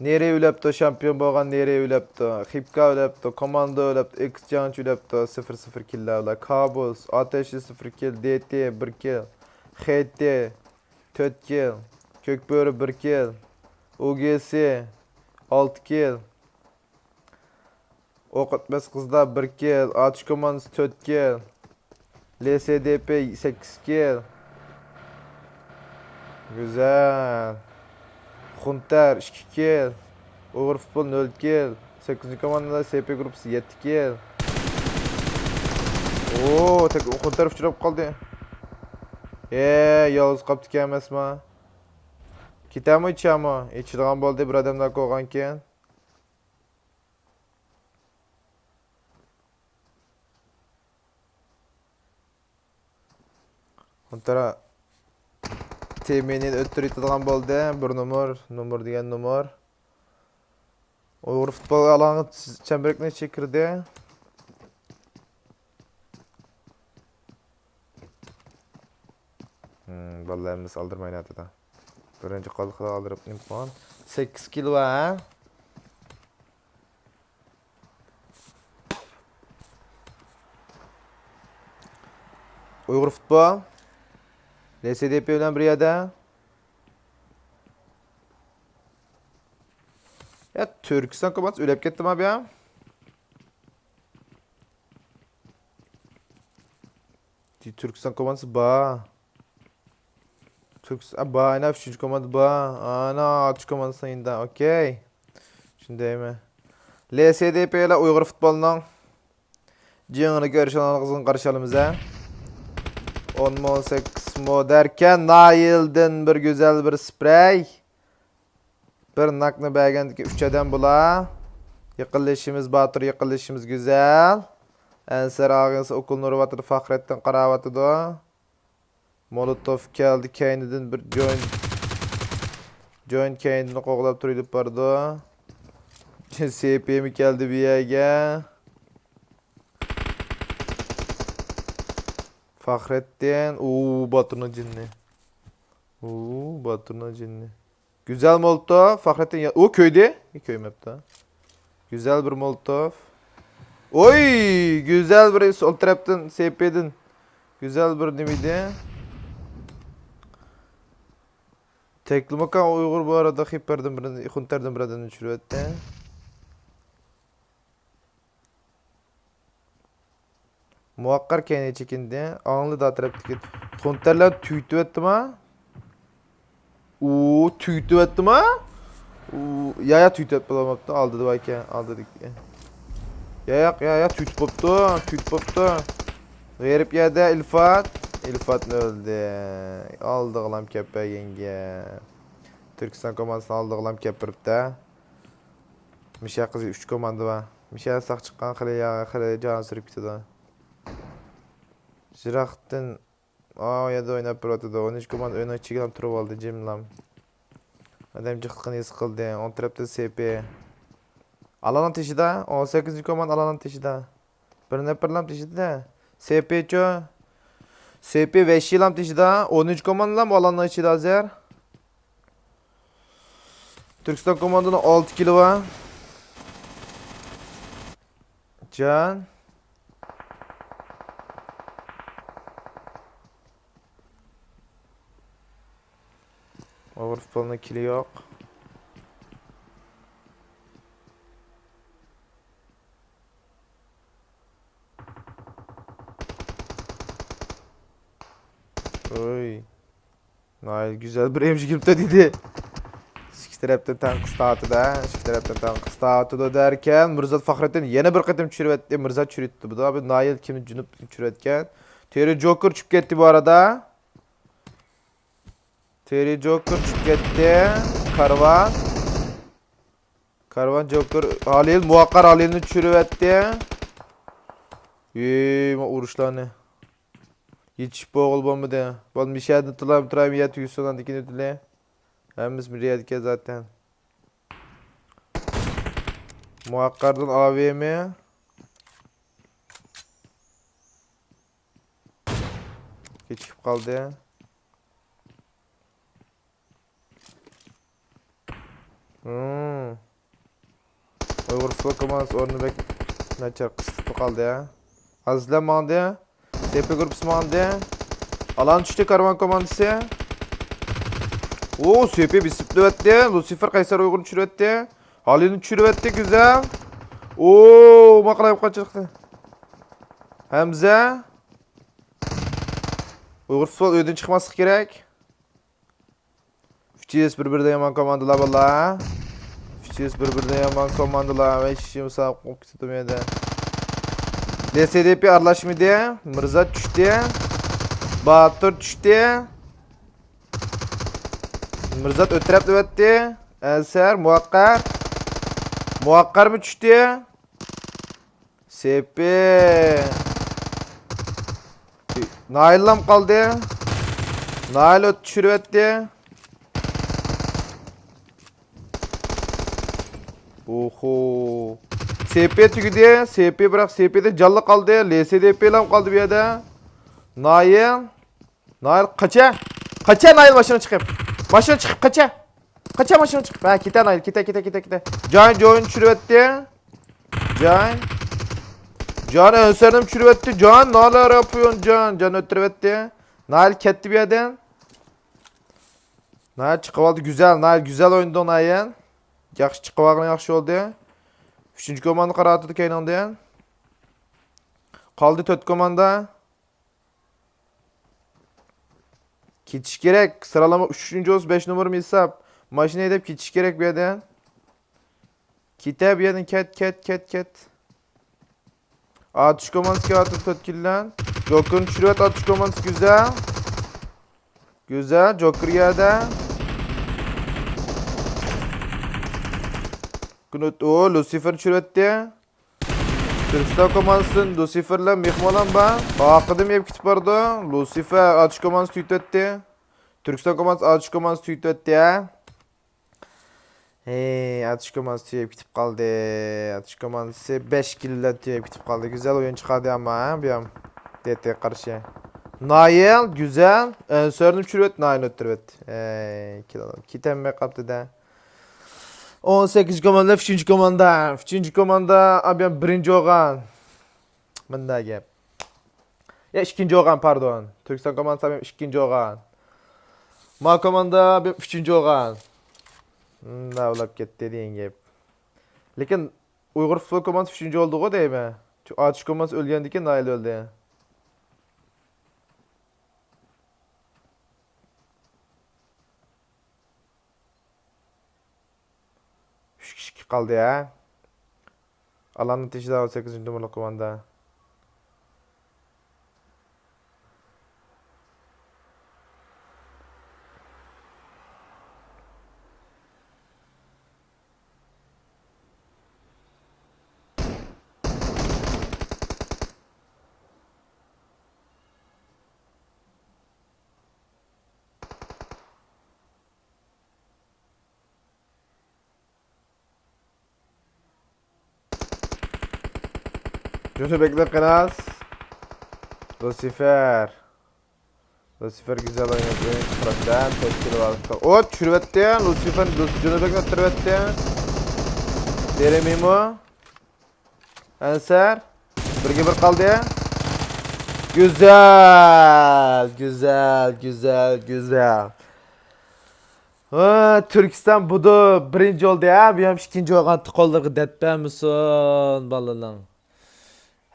نېرى ئۆلەپتۇ، شامپىيون بولغان نېرى ئۆلەپتۇ، خىپكا ئۆلەپتۇ، كوماندا ئۆلەپتۇ، ئېكس جاڭچى ئۆلەپتۇ، سىفىر سىفىر كىللەر بىلەن، كابۇس، ئاتەشلى سىفىر كىل، دېتى بىر كىل، خېتى تۆت كىل، كۆكبۆرە بىر كىل، ئۇگېسى ئالتە كىل. ئوق ئەتمەس قىزلار بىر كىل، ئاتۇش كوماندىسى تۆت كىل، لسدپ سەككىز كىل. گۈزەل. خۇنتەر ئىككى كىل، ئۇيغۇر فۇتبول نۆل كىل، سەككىزىنچى كوماندا سپ گۇرۇپپىسى يەتتە كىل. ئو، تەك-، خۇنتەر ئۇچراپ قالدى. ئە، يالغۇز قاپتىكەن ئەمەسما؟ كېتەمۇ ئىچەمۇ؟ ئىچىدىغان بولدى، بىر ئادەمدەك بولغانكەن. ئونتارا تېمىنى ئۆتتۈرۈۋېتىدىغان بولدى. بىر نومۇر، نومۇر دېگەن نومۇر. ئۇيغۇر فۇتبول ئالغان چەمبىرەكنىڭ ئىچىگە كىردى. بالىلار ھەممىسى ئالدىرىمايلا ئاتىدۇ. بىرىنچى قالدى، ئالدىرىپ نېمە قىلغان؟ سەككىز كىلو ھە؟ ئۇيغۇر فۇتبول. لسدپ بىلەن بىر يەردە. يا، تۈركىستان كوماندىسى ئۆلۈپ كەتتىما بۇ يا؟ تۈركىستان كوماندىسى بار. تۈركىستان، بار، ئانا، ئۈچىنچى كوماندا بار. ئانا، ئاتۇش كوماندىسى يېنىدا. ئوكەي. شۇندايمۇ؟ لسدپ ئۇيغۇر فۇتبولىنىڭ جېڭىنى كۆرۈشۈڭلارنى قىزغىن قارشى ئالىمىز ھە. ئونمۇ، سەككىزمۇ دەركەن، نايىلدىن بىر گۈزەل بىر سپرەي. بىر ناكنى بەرگەندىكىن ئۈچ ئادەم بۇلار. يېقىنلىشىشىمىز باتۇر، يېقىنلىشىشىمىز گۈزەل. ئەنسەر ئاغىنىسى ئوكۇلنى ئۇرۇۋاتىدۇ، فەخرەتتىن قاراۋاتىدۇ. مولوتوف كەلدى، كەينىدىن بىر جوين. جوين كەينىدىن قوغلاپ تۇرۇپ ئېلىپ بارىدۇ. سېپىمۇ كەلدى بۇ يەرگە. فەخرەتتىن، ئۇ باتۇرنىڭ جىنى. ئۇ باتۇرنىڭ جىنى. گۈزەل مولوتوف، فەخرەتتىن يا-، ئۇ كۆيدى. كۆيمەپتۇ. گۈزەل بىر مولوتوف. ئوي، گۈزەل بىر سول تەرەپتىن، سېپىدىن. گۈزەل بىر نېمە ئىدى؟ تەكلىماكان ئۇيغۇر بۇ ئارىدا خىپەردىن بىرنى، خۇنتەردىن بىر ئادەمنى چۈشۈرۈۋەتتى. مۇۋەققەر كەينىگە چېكىندى. ئاڭلىدى ئا تەرەپتىكى خۇنتەرلەر تۈگىتىۋەتتىما؟ ئۇ تۈگىتىۋەتتىما؟ ئۇ، يا، يا، تۈگىتىۋەتتى بولماپتۇ. ئالدىدا بار ئىكەن، ئالدىدىكى. يا، ياق، يا، يا، تۈگىتىپ بوپتۇ، تۈگىتىپ بوپتۇ. غېرىب يەردە ئىلفات. ئىلفاتمۇ ئۆلدى. ئالدىغىلام كەپ بەرگەنگە. تۈركىستان كوماندىسىنىڭ ئالدىغىلام كەپ بېرىپتە. مىشا قىزى ئۈچ كوماندا بار. مىشا ساق چىققان خېلى يا-، خېلى جان سۈرۈپ كېتىدۇ. يىراقتىن، ئا، ئۇ يەردە ئويناپ بېرىۋاتىدۇ. ئون ئۈچ كوماندا ئۆينىڭ ئىچىگە تۇرۇۋالدى جىملام. ئادەم جىقلىقىنى ھېس قىلدى. ئوڭ تەرەپتە سېپى. ئالانىڭ تېشىدا. ئون سەككىزىنچى كوماندا ئالانىڭ تېشىدا. بىر نەپەرلام تېشىدا. سېپىچۇ. سېپى ۋەھشىيلام تېشىدا. ئونىنچى كوماندىلام ئالاننىڭ ئىچىدە ھازىر. تۈركىستان كوماندىنىڭ ئالتە كىلو بار. جان. ئوغرىپالنىڭ كىلى يوق. ئوي. ناھايىتى گۈزەل بىر ئېم يىگىرمە تۆت ئىدى. ئىككى تەرەپتىن تەنقىد تارتىدۇ، ئىككى تەرەپتىن تەنقىد تارتىدۇ دەركەن، مىرزات فەخرىدىن يەنە بىر قېتىم چۈشۈرۈۋەتتى. مىرزات چۈشۈرۈۋەتتى. بۇ دا بىر ناھايىتى كىمنى جۈنۈپ چۈشۈرۈۋەتكەن. تېررى جوكېر چۈشۈپ كەتتى بۇ ئارىدا. تېررى جوكېر چۈشۈپ كەتتى. كارۋان. كارۋان جوكېر. ھالىل، مۇۋەققەر ھالىلنى چۈشۈرۈۋەتتى. ئېي، ما ئۇرۇشلارنى. يېتىشىپ بولغىلى بولمىدى. بول، مىشەدىن تۇرام، تۇرام، يە تۈگىسۇن، ئاندىن كېيىن ئۆتۈلە. ھەممىسى بىر يەردىكەن زاتەن. مۇۋەققەردىن ئاۋېمى. كېچىكىپ قالدى. ھىم. ئۇيغۇر فۇتبول كوماندىسى ئورنى بەك ناچار، قىستىقتا قالدى ھە. ئازىزلار ماڭدى. سېپى گۇرۇپپىسى ماڭدى. ئالان چۈشتى كارۋان كوماندىسى. ئو، سېپى بېسىپ تۇرۇۋەتتى. لۇسىفېر قەيسەر ئۇيغۇرنى چۈشۈرۈۋەتتى. ھالىلنى چۈشۈرۈۋەتتى، گۈزەل. ئو، ماقىلايىپ قاچىلىقتى. ھەمزە. ئۇيغۇر فۇتبول ئۆيدىن چىقماسلىق كېرەك. ئۈچىيىز بىر-بىردىن يامان كوماندىلار باللا. ئۈچىيىز بىر-بىردىن يامان كوماندىلار. ھېچ كىشى مۇسابىقە قىلىپ كېتىدۇ يەردە. لېسىدىپى ئارىلاشمىدى. مىرزات چۈشتى. باتۇر چۈشتى. مىرزات ئۆترەپلىۋەتتى. ئەنسەر، مۇۋەققەر. مۇۋەققەرمۇ چۈشتى. سېپى. نايىللام قالدى. نايىل ئۆت چۈشۈرۈۋەتتى. ئوھو. سېپى تۈگىدى. سېپى، بىراق سېپىدە جانلىق قالدى. لېسىدىپىلام قالدى بۇ يەردە. نايىل. نايىل، قاچە! قاچە، نايىل، ماشىنا چىقىپ! ماشىنا چىقىپ، قاچە! قاچە، ماشىنا چىقىپ! ھە، كېتە، نايىل، كېتە، كېتە، كېتە، كېتە! جان، جوينى چۈشۈرۈۋەتتى. جان. جان، ئەنسەرنىمۇ چۈشۈرۈۋەتتى. جان، نالە راپۇيون، جان، جان ئۆتتۈرۈۋەتتى. نايىل كەتتى بۇ يەردىن. نايىل چىقىۋالدى، گۈزەل، نايىل، گۈزەل ئوينىدىڭ، نايىل. ياخشى چىقىۋالغىنىڭ ياخشى بولدى. ئۈچىنچى كوماندا قارىۋاتىدۇ كەينىڭدىن. قالدى تۆت كوماندا. كېتىش كېرەك. سىرالىما ئۈچىنچى بولسا بەش نومۇرمۇ ھېساب. ماشىنا ھەيدەپ كېتىش كېرەك بۇ يەردىن. كېتە بۇ يەردىن، كەت، كەت، كەت، كەت. ئاتۇش كوماندىسى كېلىۋاتىدۇ تۆت كىللەن. جوكېرنى چۈشۈرۈۋەت، ئاتۇش كوماندىسى گۈزەل. گۈزەل، جوكېر يەردە. كۈنۈت، ئۇ، لۇسىفېرنى چۈشۈرۈۋەتتى. تۈركىستان كوماندىسىدىن لۇسىفېرلار مېھمانلار بار. ئارقىدىن ئېلىپ كېتىپ بارىدۇ. لۇسىفېر ئاتۇش كوماندىسى تۈگىتىۋەتتى. تۈركىستان كوماندىسى ئاتۇش كوماندىسى تۈگىتىۋەتتى ھە. ھەي، ئاتۇش كوماندىسى تۈگەپ كېتىپ قالدى. ئاتۇش كوماندىسى بەش كىل بىلەن تۈگەپ كېتىپ قالدى. گۈزەل ئويۇن چىقاردى ئەمما ھە، بۇ يام. دېتىگە قارشى. نايىل، گۈزەل، ئەنسەرنى چۈشۈرۈۋەت، نايىلنى ئۆتتۈرۈۋەت. ھەي، كېتەلمەي قاپتۇ-دە. ئون سەككىز كوماندا، ئۈچىنچى كوماندا. ئۈچىنچى كوماندا، ئابيان بىرىنچى بولغان. مۇنداق گەپ. يا، ئىككىنچى بولغان، پاردون. تۈركىستان كوماندىسى ئابيان ئىككىنچى بولغان. ما كوماندا ئابيان ئۈچىنچى بولغان. مۇنداق بولاپ كەتتى دېگەن گەپ. لېكىن ئۇيغۇر فۇتبول كوماندىسى ئۈچىنچى بولدىغۇ دەيمەن. چۈنكى ئاتۇش كوماندىسى ئۆلگەندىن كېيىن نايىل ئۆلدى. ئۈچ كىشى قالدى ھە. ئالاننىڭ تېشىدا سەككىزىنچى نومۇرلۇق كوماندا. جۆنۈبەكلەر قىناس. لۇسىفېر. لۇسىفېر گۈزەل ئويناپ، ئويۇن چىقىرىپ، تۆت كىلو ئالدى. ئوت چۈشۈرۈۋەتتى. لۇسىفېر لۇس-، جۆنۈبەكنى ئۆتتۈرۈۋەتتى. دېرېمىمۇ. ئەنسەر. بىرگە بىر قالدى. گۈزەل، گۈزەل، گۈزەل، گۈزەل. ھە، تۈركىستان بۇدۇ بىرىنچى بولدى ھە، بۇ يەم ئىككىنچى بولغان تۇقانلىرىغا دەرد بەرمىسۇن بالىنىڭ.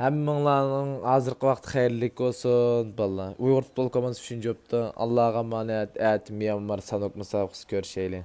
ھەممىڭلارنىڭ ھازىرقى ۋاقتى خەيرلىك بولسۇن بالىلار. ئۇيغۇر پۇتبول كوماندىسى ئۈچىنچى بوپتۇ. ئاللاغا ئامانەت، ئەتە ميانمار سانوك مۇسابىقىسى كۆرۈشەيلى.